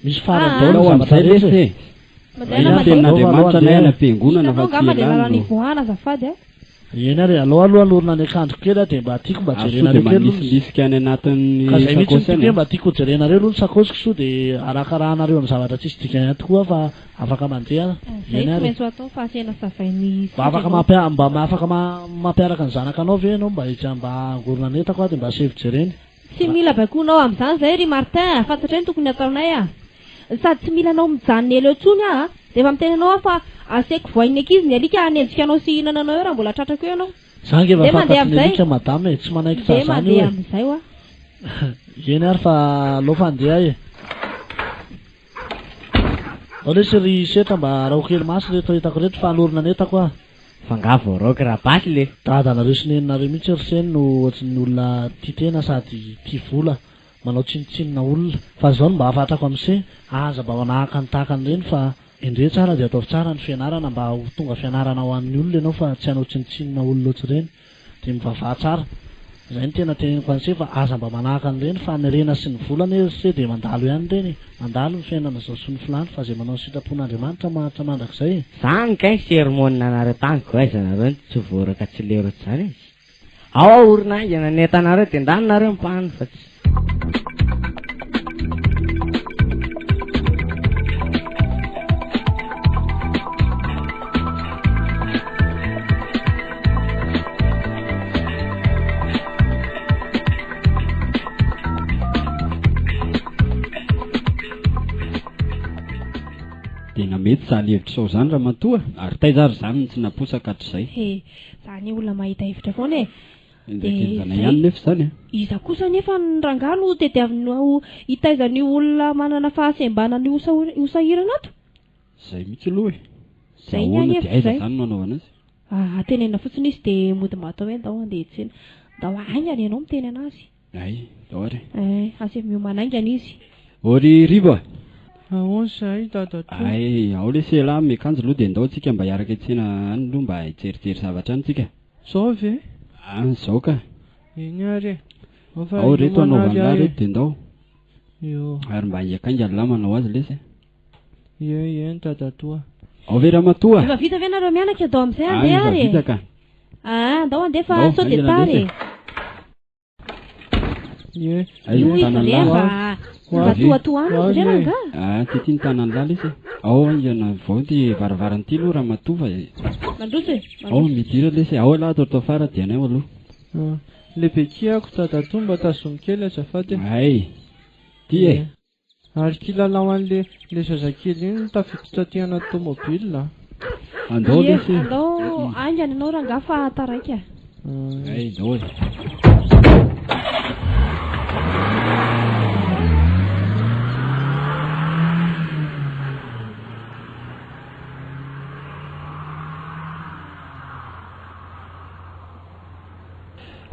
misy farany Ah, daholo Alao ny zavatra amin'izay rehetra lesy e. e. Mandeha Iny mandeha. tenin'Andriamanitra Mandeha. nay any am-piangonana fa Hitanao tsy angamba le elany lalana no. ivoahana azafady a. Eny ary, alao aloha alorina any an-kandriko kely aho dia mba tiako mba Ary sao dia jerenareo kely aloha ny manisilisika any anatin'ny Ka zay mihitsy no sakaosy tiako any hoe e. mba tiako ho jerenareo aloha ny sakaosiko soa dia arakarahanareo amin'ny zavatra tsisy dikany ihany tokoa aho fa afaka mandeha Zay eny tsy ary. maintsy ho atao fa asena savain'ny Mba afaka mampia- mba afaka ma- mampiaraka ny zanakanao ve ianao mba hija- mba hangorona ny entako aho dia mba asaivo jereny. Tsy mila baikoinao amin'izany izay ry Martin a, fantatray ny tokony hataonay a. Sady tsy mila anao mijanona ela eo intsony aho a. Dia efa miteny anao aho fa aseko voain'ny ankizy ny alika hanenjika anao sy hihinana anao eo raha mbola tratrako eo ianao. Za ange efa Ndeha mandeha fantatry ny amin'izay. alika madama e, tsy manaiky Ndeha tsara zany io mandeha e. amin'izay hoa. Eny ary fa aleo fa handeha e. Ao lesy ry Setra mba araho kely maso reto entako reto fa hanorina ny entako aho. Fa nga voaraoky rabasy le. Dadanareo sy neninareo mihitsy ry se no ohatry ny olona tia tena sady tia vola, manao tsinontsinona olona. Fa izao no mba hafatrako amin'ny se, aza mba manahaka ny tahaka an'ireny fa endrey tsara dia ataovy tsara ny fianarana mba ho tonga fianarana ho an'ny olona ianao fa tsy hanao tsinontsinona olona ohatr'ireny. Dia mivavaha tsara. Izay no tena teneniko an'i se fa aza mba manahaka an'ireny fa ny harena sy ny vola anie ry se dia mandalo ihany ireny e. Mandalo ny fiainana izao sy ny filany fa izay manao ny sitrapon'Andriamanitra maharitra mandrakizay e. Zany kay sermon nanareo tany ko aiza nareo no tsy voaraka tsy lero zany e. Ao aorina haingana ny entanareo de ndany nareo mipany fa tsy. Tena mety izany hevitrao izany ramatoa, ary taiza ary izany no tsy naposaka hatrizay. He, zany olona mahita hevitra foana e. Henjakenjana Dia ihany izay. nefa izany a. Iza kosa anefa ny rangahy no tediavinao hitaiza an'io olona manana fahasembanana io ho sahirana ato? Izay mihitsy aloha e. Dia Izay ny ahoana ahy dia hevitro aiza izay. izany no anaovana azy? Ah, tenenina fotsiny izy dia mody mba atao hoe ndao handeha hiantsena. Ndao haingana ianao miteny anazy. Hay, ndao ary. Eh, asaivo miomana haingana izy. Ô ry Rivo a! Ahoana izahay dadatoa? Hay, ao lesy elah miakanjo aloha dia ndao tsika mba hiaraka hiantsena any aloha mba hijerijery zavatra any tsika. Zao ve? Ah, zao ka. Eny ary e. Ao fa Ao reto hiomana ary anaovan'lah aho e. reto dia ndao. Io. Ary mba haingankaingana lah manao azy lesy a. Ie, eny dadatoa. Ao ve ramatoa? Efa vita ve nareo mianaka ndao amin'izay Ah, handeha efa ary e. vita ka. Ah, ndao handeha fa Ndao, sao dia haingana tara lesy e. e. Ie. Aiza Io ny izy tanan'lah? re mba mba Avy. tohatohana izy re rangahy. Ah, ty ty ny tanan'lah lesy e. Ao haingana vao ty varavarana ity aloha ramatoa fa e. Mandroso e. Ao midira lesy e. Ao elah atao atao fara dia anay aloha. Ah, le bekiako dadatoa mba tazomy kely azafady e. Hay. Ty e. Ie. Ary kilalao an'le le zazakely iny no tafiditra aty anaty tomobile. Andao Ie, lesy e. andao haingana ianao rangahy fa taraiky a. Hay, ndao e.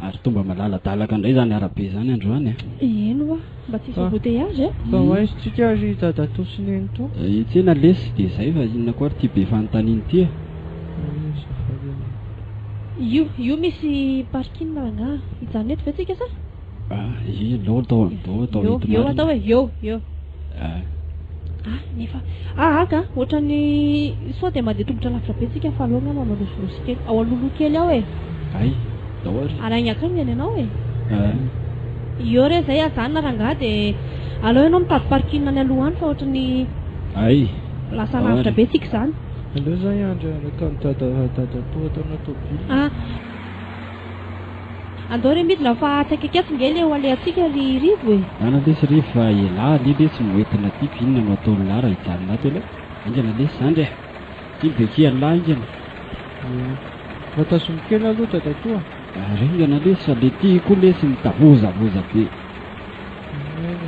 Ary tonga malaladalaka indray izany arabe izany androany a. Eny hoa, mba tsisy Fa- embouteillage e. Fa ho aiza tsika ry dadatoa sy nenitoa? Etsena lesy dia izay fa inona koa ary ity be fanontaniana ity e. Ay, azafady anie. Io, io misy parking rangahy. Hijanona eto ve tsika sa? Ah, io aleo atao andao atao Eo, eto eo marina. atao hoe eo, eo. Ah. Ah, nefa ah aka ohatran'ny sao dia mandeha tongotra lavitra be tsika fa aleo angamba mandrosidrosy kely. Ao alohaloha kely ao e. Ay, ndao ary. Ary haingankaingana ianao e. Ah. Eo re izay ajanona rangahy dia aleo ianao mitady parking any aloha any fa ohatran'ny Ay. lasa Ndao lavitra ary. be tsika izany. Aleo za hiandry araka ny dada dadatoa ato anaty tôbily. Ah. Andao re midina fa tsy akaiky atsy nge le ho alehantsika ry Rivo e. Ana lesy Rivo fa elah anie lesy no entina tiako inona no ataon'lah raha hijanona ato elah. Haingana lesy zandry e. Ty ny bekian'lah haingana. Ie. Mba tazomy kely aloha dadatoa. Ary haingana lesy fa le ty koa lesy mitavozavoza be.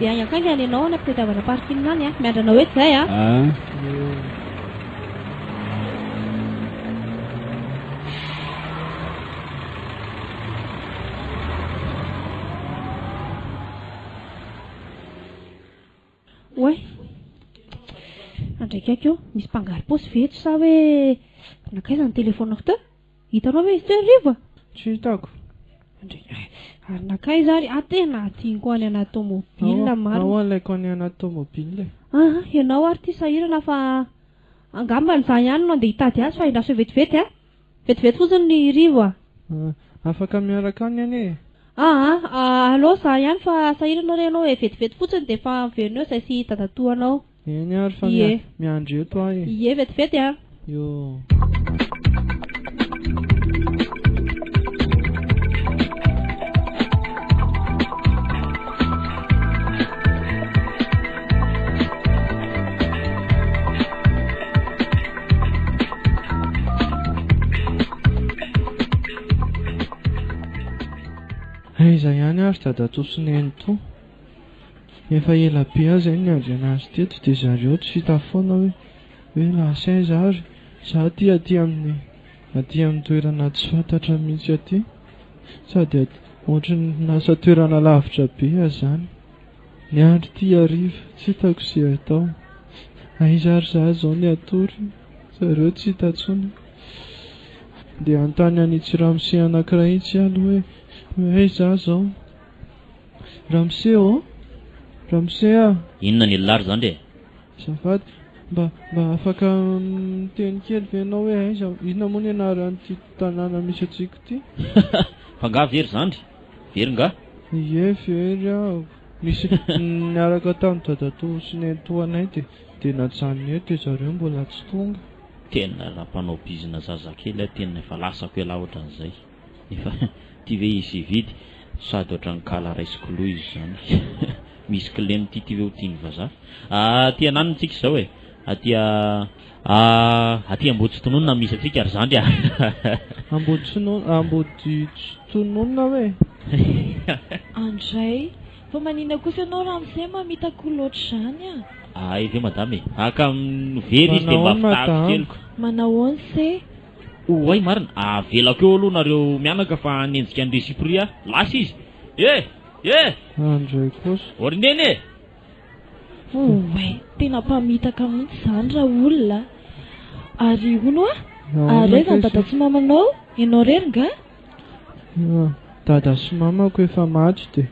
Dia haingankaingana ianao any am-pitadiavana parking any a. Miandry anao eto izay a. Ah. Ie. Andraikako eo, misy mpangaro-paosy ve eto sa hoe nankaiza ny telefaoniko teo? Hitanao ve izy teo ry Rivo a? Tsy hitako. Ary nankaiza ary? Ah, tena adinoko any anaty tomobile marina. Ao alaiko any anaty tomobile. Ah, ianao ary ity sahirana fa angambany izaho ihany no andeha hitady azy fa endraso vetivety a. Vetivety fotsiny ry Rivo a. Ah, afaka miaraka any anie e. Ah, ah, aleo izaho ihany fa sahirana re ianao e. Vetivety fotsiny dia efa miverina eo izay sy dadatoanao. Eny ary fa Ie. miandry eto aho e. Ie, vetivety a. Io. Aiza ihany ary dadatoa sy nenitoa? Efa ela be aho izay no niandry anazy teto dia zareo tsy hita foana hoe hoe lasa aiza ary? Za aty aty amin'ny aty amin'ny toerana tsy fantatra mihitsy aty. Sady aty ohatran'ny lasa toerana lavitra be aho izany. Niandry ity hariva, tsy hitako izay atao. Aiza ary za izao ny hatory? Zareo tsy hita intsony. Ndeha hanontany an'itsy ramose anankiray itsy aloha hoe hoe aiza aho izao? Ramose ô! Ramose a! Inona ny elona ry zandry e? Azafady, mba mba afaka miteny kely ve ianao hoe aiza, inona moa ny anaran'ity tanàna misy antsika ity? Fa nga very zandry? Very nga? Ie, very aho. Nisy niaraka tamin'i dadatoa sy nenitoanay dia dia najanona eto dia zareo mbola tsy tonga. Tena raha mpanao bizina zazakely aho tena efa lasako ialahy ohatran'izay. Efa ty ve izy hividy? Sady ohatran'ny kala raisiko loha izy izany. Misy kilema ty ty ve ho tian'ny vazaha? Aty ananona tsika izao e! Aty aty Amboditsitononina no misy antsika ry zandry a! Amboditsinona Amboditsitononina hoe? Andray, fa maninona kosa ianao ramose mamitaka olona ohatr'izany a? Ay ve madama e! Aka very izy dia mba Manahoana fitahako madama? keliko. Manahoana se? Oay marina, avelako eo aloha nareo mianaka fa hanenjika an'i Resipri aho. Lasa izy. Eh! Eh! Andray kosa. Ô ry neny e! Oay, tena mpamitaka mihitsy izany ra olona a! Ary hono hoa, Nahoana ary aiza ny kay dada se? sy mamanao? Ianao irery nga? Ah, dada sy mamako efa maty dia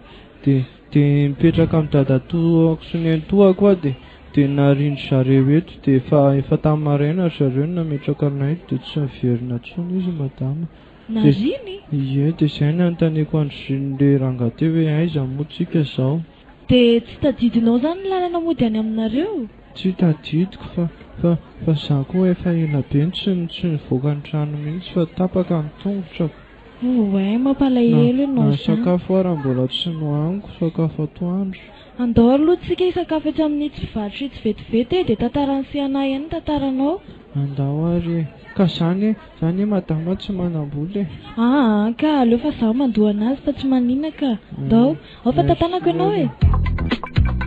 dia dia mipetraka amin'ny dadatoako sy nenitoako aho dia dia narian-dry zareo eto dia efa efa tamin'ny maraina ry zareo no nametraka anay dia tsy niverina intsony izy madama. Dia Nariany? ie dia izay no nanontaniako an-dry le rangahy teo hoe aiza moa tsika izao? Dia tsy tadidinao izany ny lalana mody any aminareo? Tsy tadidiko fa fa fa za koa efa ela be no tsy tsy nivoaka ny trano mihitsy fa tapaka ny tongotrako. Oay, Na mampalahelo na ianao ny izany. sakafo ara mbola tsy nohaniko, sakafo atoandro. Andao aloha tsika hisakafo etsy amin'itsy mpivarotra itsy vetivety e, dia tantaran'i Sehana ihany ny tantaranao. Andao ary e. Ka zany e, zany e madama tsy manam-bola e. Aa ka aleo fa zaho mandoa anazy fa tsy maninona ka. Ndao. Ao fa Merci tantanako ianao ary e. e.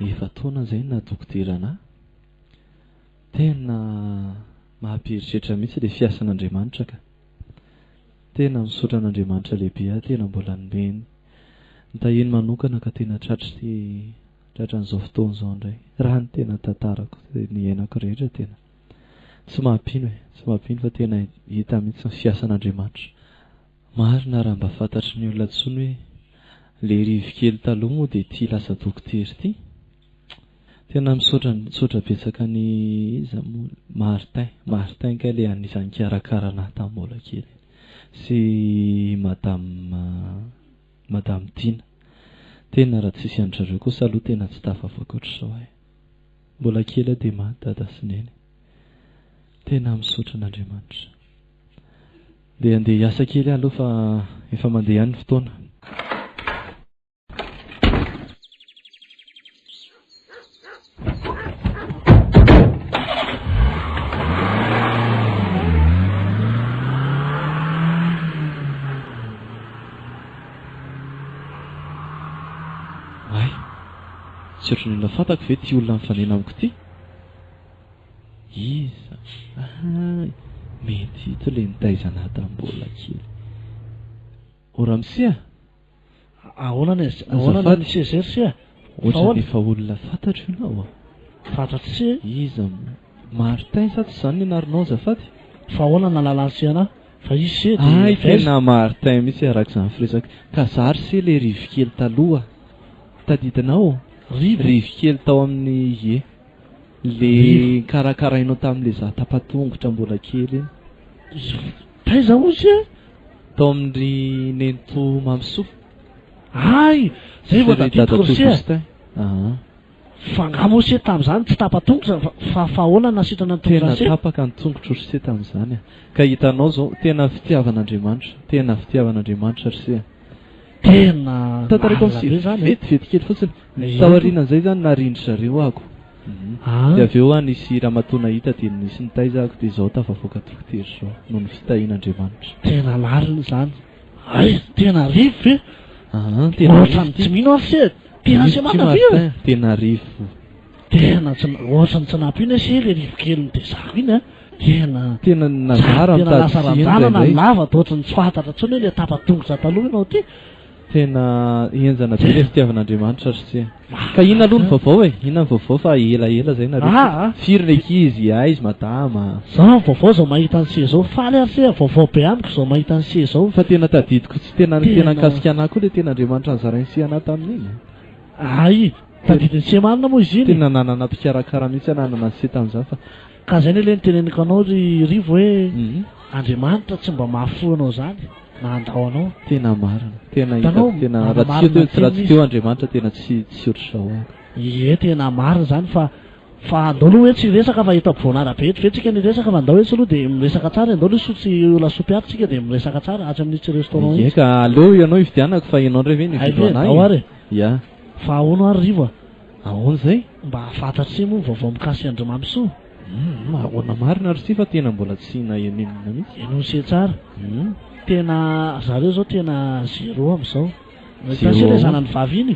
Efa-taona izay no naha-dokotera anà. Tena maha-mpieritreritra mihitsy ilay fiasan'Andriamanitra ka. Tena misaotra an'Andriamanitra lehibe aho tena mbola nomeny nitahiany manokana ka tena tratry ity tratran'izao fotoana izao indray. Raha ny tena tantarako niainako rehetra tena Tsy mampino e, tsy mampino fa tena hita mihitsy ny fiasan'Andriamanitra. Marina raha mba fantatry ny olona intsony hoe le Rivo kely taloha moa dia ity lasa dokotera ity. Tena misaotra misaotra betsaka an'i iza moa Martin, Martin kay le anisan'ny nikarakara anah tamin'ny mbola kely sy madame madame Tiana. Tena raha tsisy an-dry zareo kosa aloha tena tsy tafavoaka ohatr'izao aho e. Mbola kely aho dia maty dada sy neny. Tena misaotra an'Andriamanitra. Dia andeha hiasa kely aho aloha fa efa mandeha ihany ny fotoana. Oay! ohatran'ny olona fantako ve ity olona mifanena amiko ity? Iza? Ahay, mety ito ilay nitaiza anah tamin'ny mbola kely. O ramose a! Ahoana ny ahoana ny Azafady. Césaire se a? Ohatran'ny efa olona fantatro ianao a! Fantatro se? Iza moa? Martin sa tsy izany ny anaranao azafady? Fa ahoana no nahalalan'i se anah? Fa izy se dia Hay avy aiza? tena Martin mihitsy araka izany firesaka. Ka zary se le rivo kely taloha. Tadidinao? Rivo? Rivo kely tao amin'ny ie. Le Rivo. karakarainao tamin'le za tapa-tongotra mbola kely iny. Taiza hoy se? Tao amin-dry nenitoa Mamisoa. Hay! Zay vao Sy ry tadidiko ry dadatoa se a! Justin. Aa. Fa angaha moa se tamin'izany tsy tapa-tongotra fa fa ahoana no nasitrana ny tongotra Tena se? tapaka ny tongotro ry se tamin'izany a! Ka hitanao izao, tena fitiavan'Andriamanitra, tena fitiavan'Andriamanitra ry se a! Tena Tantaraiko marina amin'ny be se izany e! vetivety kely fotsiny, Ie. taorianan'izay izany narindry zareo ako. Ah. Dia avy eo aho nisy ramatoa nahita dia nisy nitaiza ako dia izao tafavoaka dokotera izao noho ny fitahian'Andriamanitra. Tena lalina izany. Hay, tena rivo ve? Aa, tena rivo Ohatran'ny ity. tsy mino aho ry se. Tena Rivo se ity marina ve e? Martin, tena rivo. Tena tsy ohatran'ny tsy nampino ese le rivo kely nitezako iny a. Tena Tena nazara tena mitady lasa tsy heno ranjanana indraindray. ny lava dia ohatran'ny tsy fantatra intsony hoe le tapa-tongotra taloha ianao ity. Tena henjana be le fitiavan'Andriamanitra ry se. Ka inona aloha ny vaovao e? Inona ny vaovao fa ela ela zay nareo Ah, ah. Firy ny ankizy, aiza madama? Zao ny vaovao zao mahita an'i se zao. Faly ary se a, vaovao be amiko zao mahita an'i se zao. Fa tena tadidiko tsy tena tena Tena. nikasika anah koa le tena Andriamanitra nozarain'i se anah tamin'iny. Ay, tadidin'i se marina moa izy iny e. Tena nanana mpikarakara mihitsy aho nanana an'i se tamin'izany fa. Ka zay anie le niteneniko anao ry Rivo hoe Andriamanitra tsy mba mahafoy anao zany na handao anao. Tena marina, tena Hitanao, hitako tena raha tsy manamarina teo raha tsy teny teo izy. Andriamanitra tena tsy tsy ohatr'izao aho. Ie tena marina zany fa fa andao aloha hoe tsy hiresaka fa eto ampovoan'arabe eto ve tsika no hiresaka fa andao etsy aloha dia miresaka tsara e, andao aloha soa tsy ho lasopy ato tsika dia miresaka tsara atsy amin'itsy restaurant Ie itsy. ka aleo ianao hividianako fa ianao ndray ve no Hay hividy ve, ho anah andao e. ary e. Ia. Fa ahoana ary Rivo a? Ahoana izay? Mba fantatr'se moa ny vaovao mikasika an-dry Mamisoa? Humm ahoana marina ry sy fa tena mbola tsy naheno inona mihitsy. Henoy se tsara. Humm. Tena zareo zao tena zéro amizao. Zéro Hitan'se le ahoana? zanany vavy iny?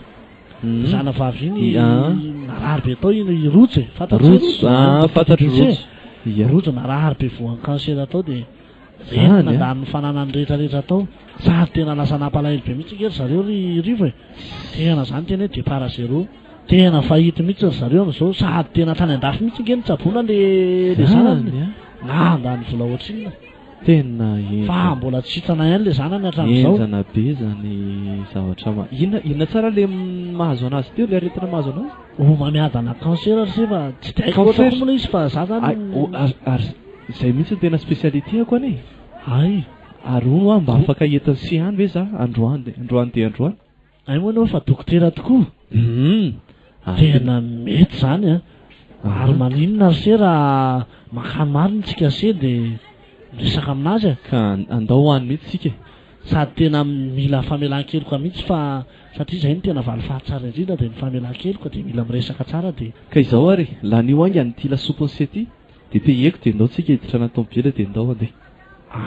Humm. Zanany vavy iny I ah. narary be tao iny i Rojo e. Fantatr'se Rojo, Rojo? ah fantatro Tadidin'se? Rojo. Ia. Rojo narary be voan'ny cancer tao dia reny Zany a. nandany ny fananany rehetra rehetra tao. Sady tena lasa nampalahelo be mihitsy ange ry zareo ry Rivo e. Tena zany tena hoe départ à zéro. Tena fahity mihitsy ry zareo amin'izao sady tena hatrany andafy mihitsy ange nitsaboana le le zanany. Zany a. Nandany vola ohatrinona. Tena Fa henjana. mbola tsy hitanay ihany le zanany hatramin'izao. Henjana be zany zavatra ma- inona inona tsara le mahazo anazy teo le aretina mahazo anazy? Homamiadana cancer ry se fa tsy dia haiko loatra Cancer? koa moa le izy fa za zany Ay, oh, ary ary izay mihitsy no tena spécialité-ako anie. Hay. Ary hono aho mba afaka entin'i se any ve za androany de androany dia androany? Hay moa ianao fa dokotera tokoa. Humm. Tena mety izany an. Ary maninona ry se raha mankany marina tsika se dia miresaka aminazy e. Ka andao ho any mihitsy tsika e. Sady tena mila famelan-keloka mihitsy fa satria izay no tena valifaty tsara indrindra dia ny famelan-keloka dia mila miresaka tsara dia. Ka izao ary e, lanio haingana ity lasopin'i se ity dia payeko dia ndao tsika hiditra anaty tomobile dia ndao handeha.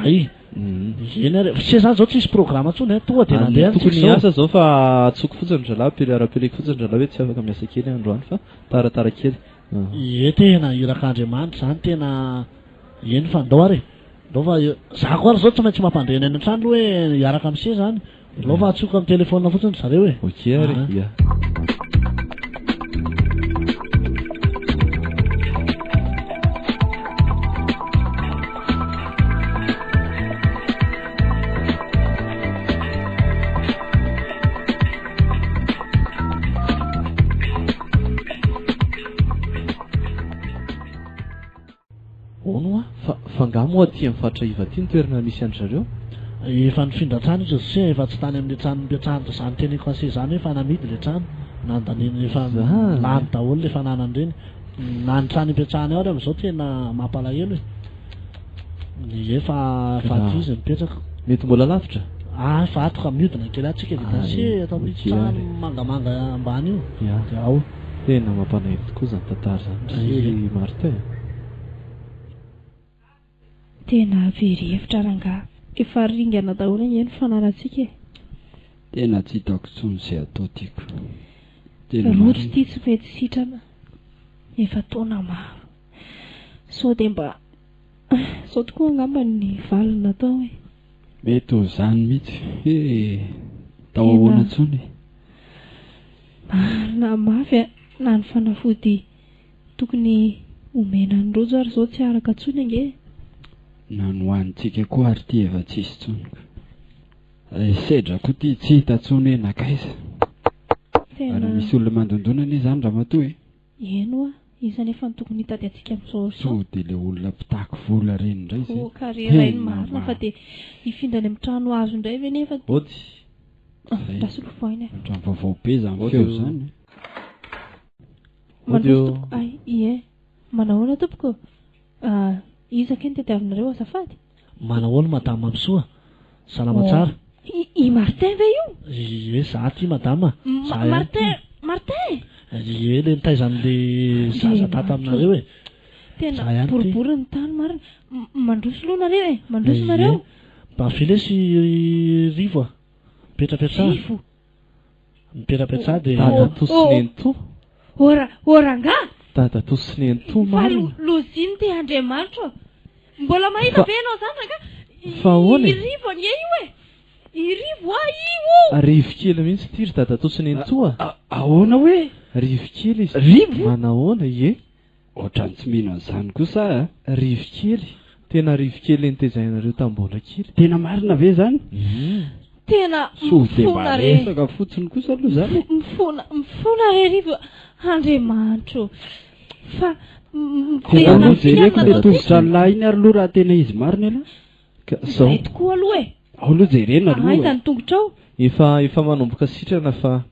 Ay! Eny ary, se zany zao tsisy programme tsony eh, tonga dia nandeha any Tokony tsika zao. hiasa zao fa atsoko fotsiny ry zalahy, rapeleko fotsiny ry zalahy hoe tsy afaka miasa kely androany fa taratara kely. Ie tena irak'Andriamanitra zany tena eny fa ndao ary e, ndao fa za koa ary zao tsy maintsy mampandre ny any an-trano aloha hoe hiaraka amin'ny se zany, ndao fa atsoko amin'ny téléphone fotsiny ry zareo e. Ok ary, ia. Hono hoa, fa fa angaha moa aty amin'ny faritra iva aty ny toerana misy an-dry zareo? Efa nifindra trano izy ry se, efa tsy tany amin'ilay trano nipetrahany izany teneniko an'i se izany hoe efa namidy ilay trano, nandaniany efa Zany lany daholo ilay fananany ireny, na ny trano ipetrahany ao ary amin'izao tena mampalahelo e. Ie fa fa aty izy mipetraka. Mety mbola lavitra? Ah fa ato ka miodina kely ato tsika vita Ah, se ato amin'io ok trano ary. mangamanga ambany io. Ya. Dia ao. Tena mampalahelo tokoa izany tantara izany ry Ie. Martin a. Tena very hevitra rangaha. Efa ringana daholo ange ny fananantsika e. Tena tsy hitako intsony izay atao tiako. Tena Rojo marina. ity tsy mety sitrana efa taona maro. Sao dia mba sao tokoa angamba ny valiny natao e. Mety ho izany mihitsy he atao Tena ahoana intsony e. Marina mafy a, na ny fanafody tokony omena an'i Rojo ary izao tsy araka intsony ange e. Na ny hohanintsika koa ary ity efa tsisy intsony ka. Ilay sedra koa ity tsy hita intsony hoe nankaiza. Tena. Ary misy olona mandondona anie izany ramatoa e. Eny hoa, iza anefa no tokony hitady antsika amin'izao ora izao? Sao dia ilay olona mpitaky vola ireny indray izay. Oh, ka re rainy Tena marina fa ma- dia hifindra any amin'ny trano hazo indray ve nefa dia. Ody. Izay. Rasolofoaina e. Ohatran'ny vaovao be izany Ody feo o. izany. Ody Mandroso o. tompoko. Ay, ie. Manahoana tompoko? Ah, iza kay no tadiavinareo azafady? Manahoana madama Mamisoa? Salama Oh. tsara. I, i Martin ve io? Ie, za ty madama. Za ihany Martin, ty. Martin! Ie, le nitaiza an'le zaza tato aminareo e. Za Tena ihany ty. boribory ny tany marina. M- Mandroso aloha nareo e, mandroso Ie. nareo. Mba avia lesy Rivo a. Mipetrapetraha. Rivo. Mipetrapetraha dia. Dadatoa sy Oh, oh. nenitoa. Ora, ora angaha? Dadatoa sy nenitoa Fa marina. lo- loziny ty Andriamanitra ô. Mbola mahita Fa- ve ianao zany rangaha? I- Fa ahoana e? I Rivo anie io e. I Rivo a io. Rivo kely mihitsy ity ry dadatoa sy nenitoa. Ahoana hoe? Rivo kely izy. Rivo? Manahoana, ie. Ohatran'ny tsy mino an'izany kosa aho a. Rivo kely. Tena rivo kely nitezainareo tamin'ny mbola kely. Tena marina ve izany? Tena Sao dia mba mifona re. resaka fotsiny kosa aloha izany e. Mifona, mifona re Rivo. Andriamanitra ô. Fa m- Tena tena aloha jereko fiainana ilay atao tongotra an'lahy iny ary aloha raha tena izy marina ialahy. Ka zao. Izay tokoa aloha e. Ao aloha jerena aloha Aiza e. ny tongotrao? Efa efa manomboka sitrana fa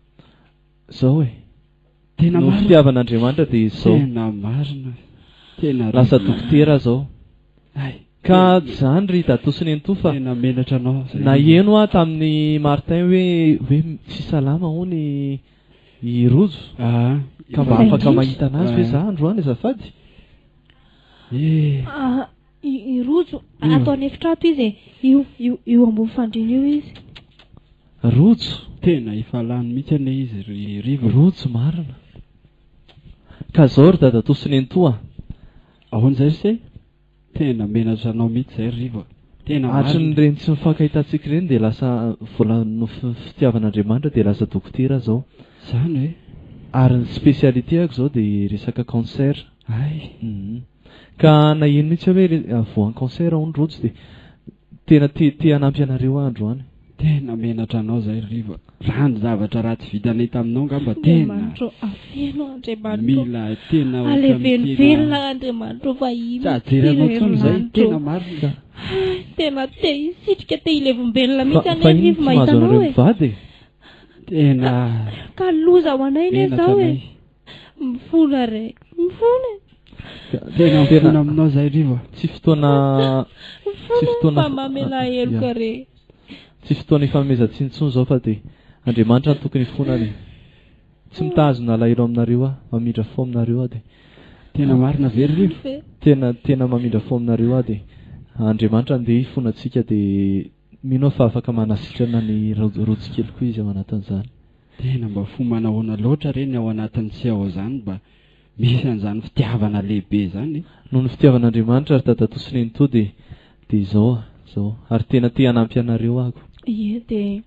zao e. Tena Noho marina. fitiavan'Andriamanitra dia izao. Tena marina. Tena Lasa marina. dokotera zao. Ay. Ka zany ry dadatoa sy nenitoa fa Tena menatra anao zay. naheno aho tamin'ny Martin hoe hoe tsy salama hono i i Rojo. Ah, Ka mba Izay afaka indrindra. mahita anazy ve Ah. za androany azafady? Eh. Ah, i, i Rojo, Io. ato an'efitra ato izy e. Io, io, io ambony fandriana io izy. Rojo. Tena efa lany mihitsy anie izy ry Rivo. Rojo marina. Ka zao ry dadatoa sy nenitoa. Ahoana izay ry se? Tena menatra anao mihitsy izay ry Rivo. Tena Hatry ny marina. reny tsy mifankahitantsika ireny dia lasa vola no fitiavan'Andriamanitra dia lasa dokotera zao. Zany hoe? Ary ny spécialité ako zao dia resaka cancer. Ay. Mhm. Ka naheno mihitsy aho hoe re- voan'ny cancer hono Rojo dia tena te te hanampy anareo aho androany. Tena menatra anao izay ry Rivo. Raha ny zavatra ratsy vitanay taminao angamba tena Andriamanitra ô, afeno Andriamanitra ô. mila tena ohatran'ny Alevelvelona tena Andriamanitra ô fa ino tsy ahajery anao intsony izay Andriamanitra ô. tena marina. Ay, Tena te hisitrika te hilevombelona Fa mihitsy fa anie ino Rivo tsy mahita mahazo anao anareo e. mivady e? Tena Ka loza ho anay anie menatra zao e. anay. Mifona re, mifona e. Tena Tena mifona aminao izay Rivo. tsy fotoana tsy Mifona fotoana fa mamela heloka ya. re. Tsy fotoana ifanomezan-tsiny intsony izao fa dia Andriamanitra no tokony hifonana e. Tsy mitazona alahelo aminareo aho, mamindra fo aminareo aho dia Tena marina ve ry Rivo? Ve? tena tena mamindra fo aminareo aho dia Andriamanitra andeha hifona antsika dia mino aho fa afaka manasitrana ny rojo kely koa izy ao anatin'izany. Tena mba fo manahoana loatra re ny ao anatin'ny seho izany mba misy an'izany fitiavana lehibe izany e. Noho ny fitiavan'Andriamanitra ry dadatoa sy nenitoa dia dia izao aho, izao. Ary tena te hanampy anareo aho. Ie dia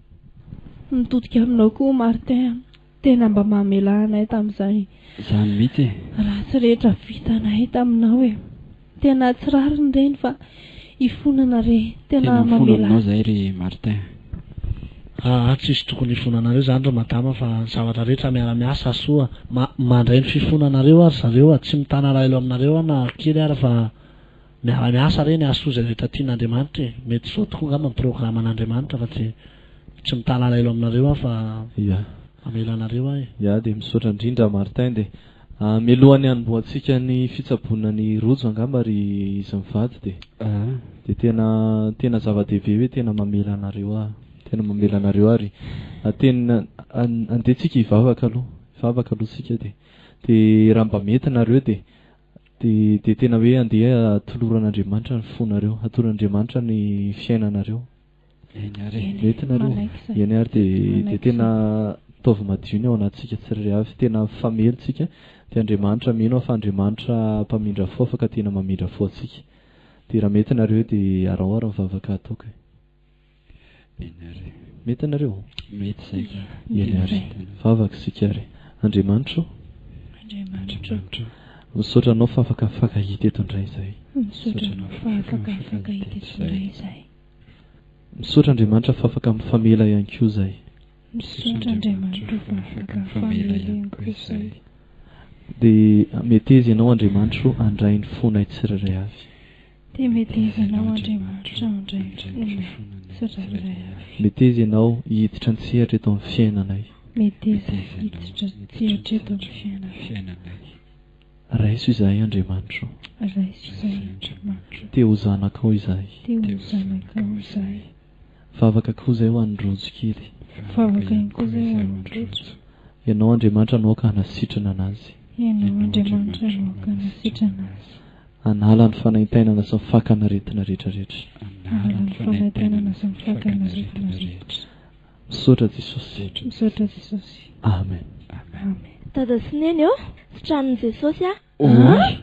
mitodika aminao koa Martin. Tena mba mamela anay tamin'izay Izany mihitsy e. ratsy rehetra vitanay taminao e. Tena tsy rariny ireny fa hifonana re. Tena Tena mifona mamela. aminao izay ry Martin. Aa tsisy tokony hifonanareo zany ry madama fa ny zavatra rehetra miara-miasa soa ma mandray ny fifonanareo ary zareo a tsy mitana alahelo aminareo aho na kely ara fa miara-miasa re ny hahasoa izay rehetra tian'Andriamanitra e mety soa tokoa angamba ny programan'Andriamanitra fa tsy tsy mitana alahelo aminareo aho fa Ya. mamela anareo aho e. Ya dia misaotra indrindra Martin dia mialohan'ny hanombohantsika ny fitsaboana ny rojo angamba ry izy mivady dia Ah. dia tena tena zava-dehibe hoe tena mamela anareo aho tena mamela anareo aho ary tena andeha tsika hivavaka aloha hivavaka aloha tsika dia dia raha mba mety nareo dia dia dia tena hoe andeha atoloran'Andriamanitra ny fonareo atoloran'Andriamanitra ny fiainanareo Eny ary. Eny mety nareo manaiky izay. eny ary dia dia Manaiky tena izay. Ataovy madio ny ao anatintsika tsirairay avy. Tena mifamely tsika. Dia Andriamanitra, mino aho fa Andriamanitra mpamindra fo afaka tena mamindra fo antsika. Dia raha mety nareo dia araho ary ny vavaka ataoko e. Eny ary. Mety nareo? Mety izay ka. Eny ary. Vavaka isika ary. Andriamanitra o. Andriamanitra o. Misaotra anao fa afaka mifankahita eto indray izahay. Misaotra anao fa afaka mifankahita eto indray izahay. Misaotra Andriamanitra fa afaka mifamela ihany koa izahay. Misaotra Andriamanitra fa afaka mifamela ihany koa izahay. Dia meteza Ianao Andriamanitra o handray ny fonay tsirairay avy. Dia meteza Ianao Andriamanitra handray ny fonay tsirairay avy. Meteza Ianao hiditra an-tsehatra eto amin'ny fiainanay. Meteza hiditra an-tsehatra eto amin'ny fiainanay. Raiso izahay Andriamanitra o. Raiso izahay Andriamanitra o. Te ho zanakao izahay. Te ho zanakao izahay. Vavaka koa izay ho an'i Rojo kely. Vavaka ihany koa izay ho an'i Rojo. Ianao Andriamanitra no aoka hanasitrana anazy. Ianao Andriamanitra no aoka hanasitrana azy. Hanala ny fanaintainana sy ny fakan'aretina rehetra rehetra. Hanala ny fanaintainana sy ny fakan'aretina rehetra. Misaotra Jesosy. Misaotra Jesosy. Amen. Amen. Dada sy Neny ô, sitranin'i Jesosy aho. Oay!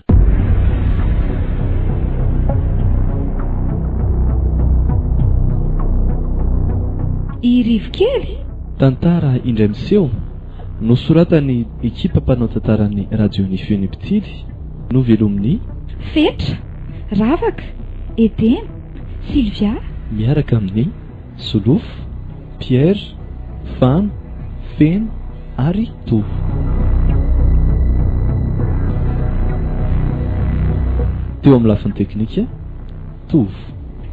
I Rivo kely? Tantara indray miseho, nosoratan'ny ekipa mpanao tantaran'ny Radio Ny Feon'ny Mpitily, novelomin'i. Fetra, Ravaka, Edena, Sylvia. Miaraka amin'ny. Solofo, Pierre, Fano, Feno ary Tovo. Teo amin'ny lafiny teknika, Tovo.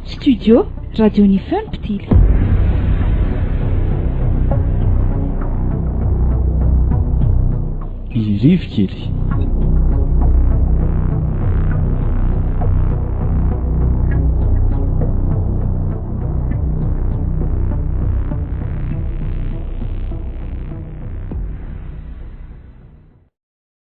Studio, Radio Ny Feon'ny Mpitily. I Rivo kely.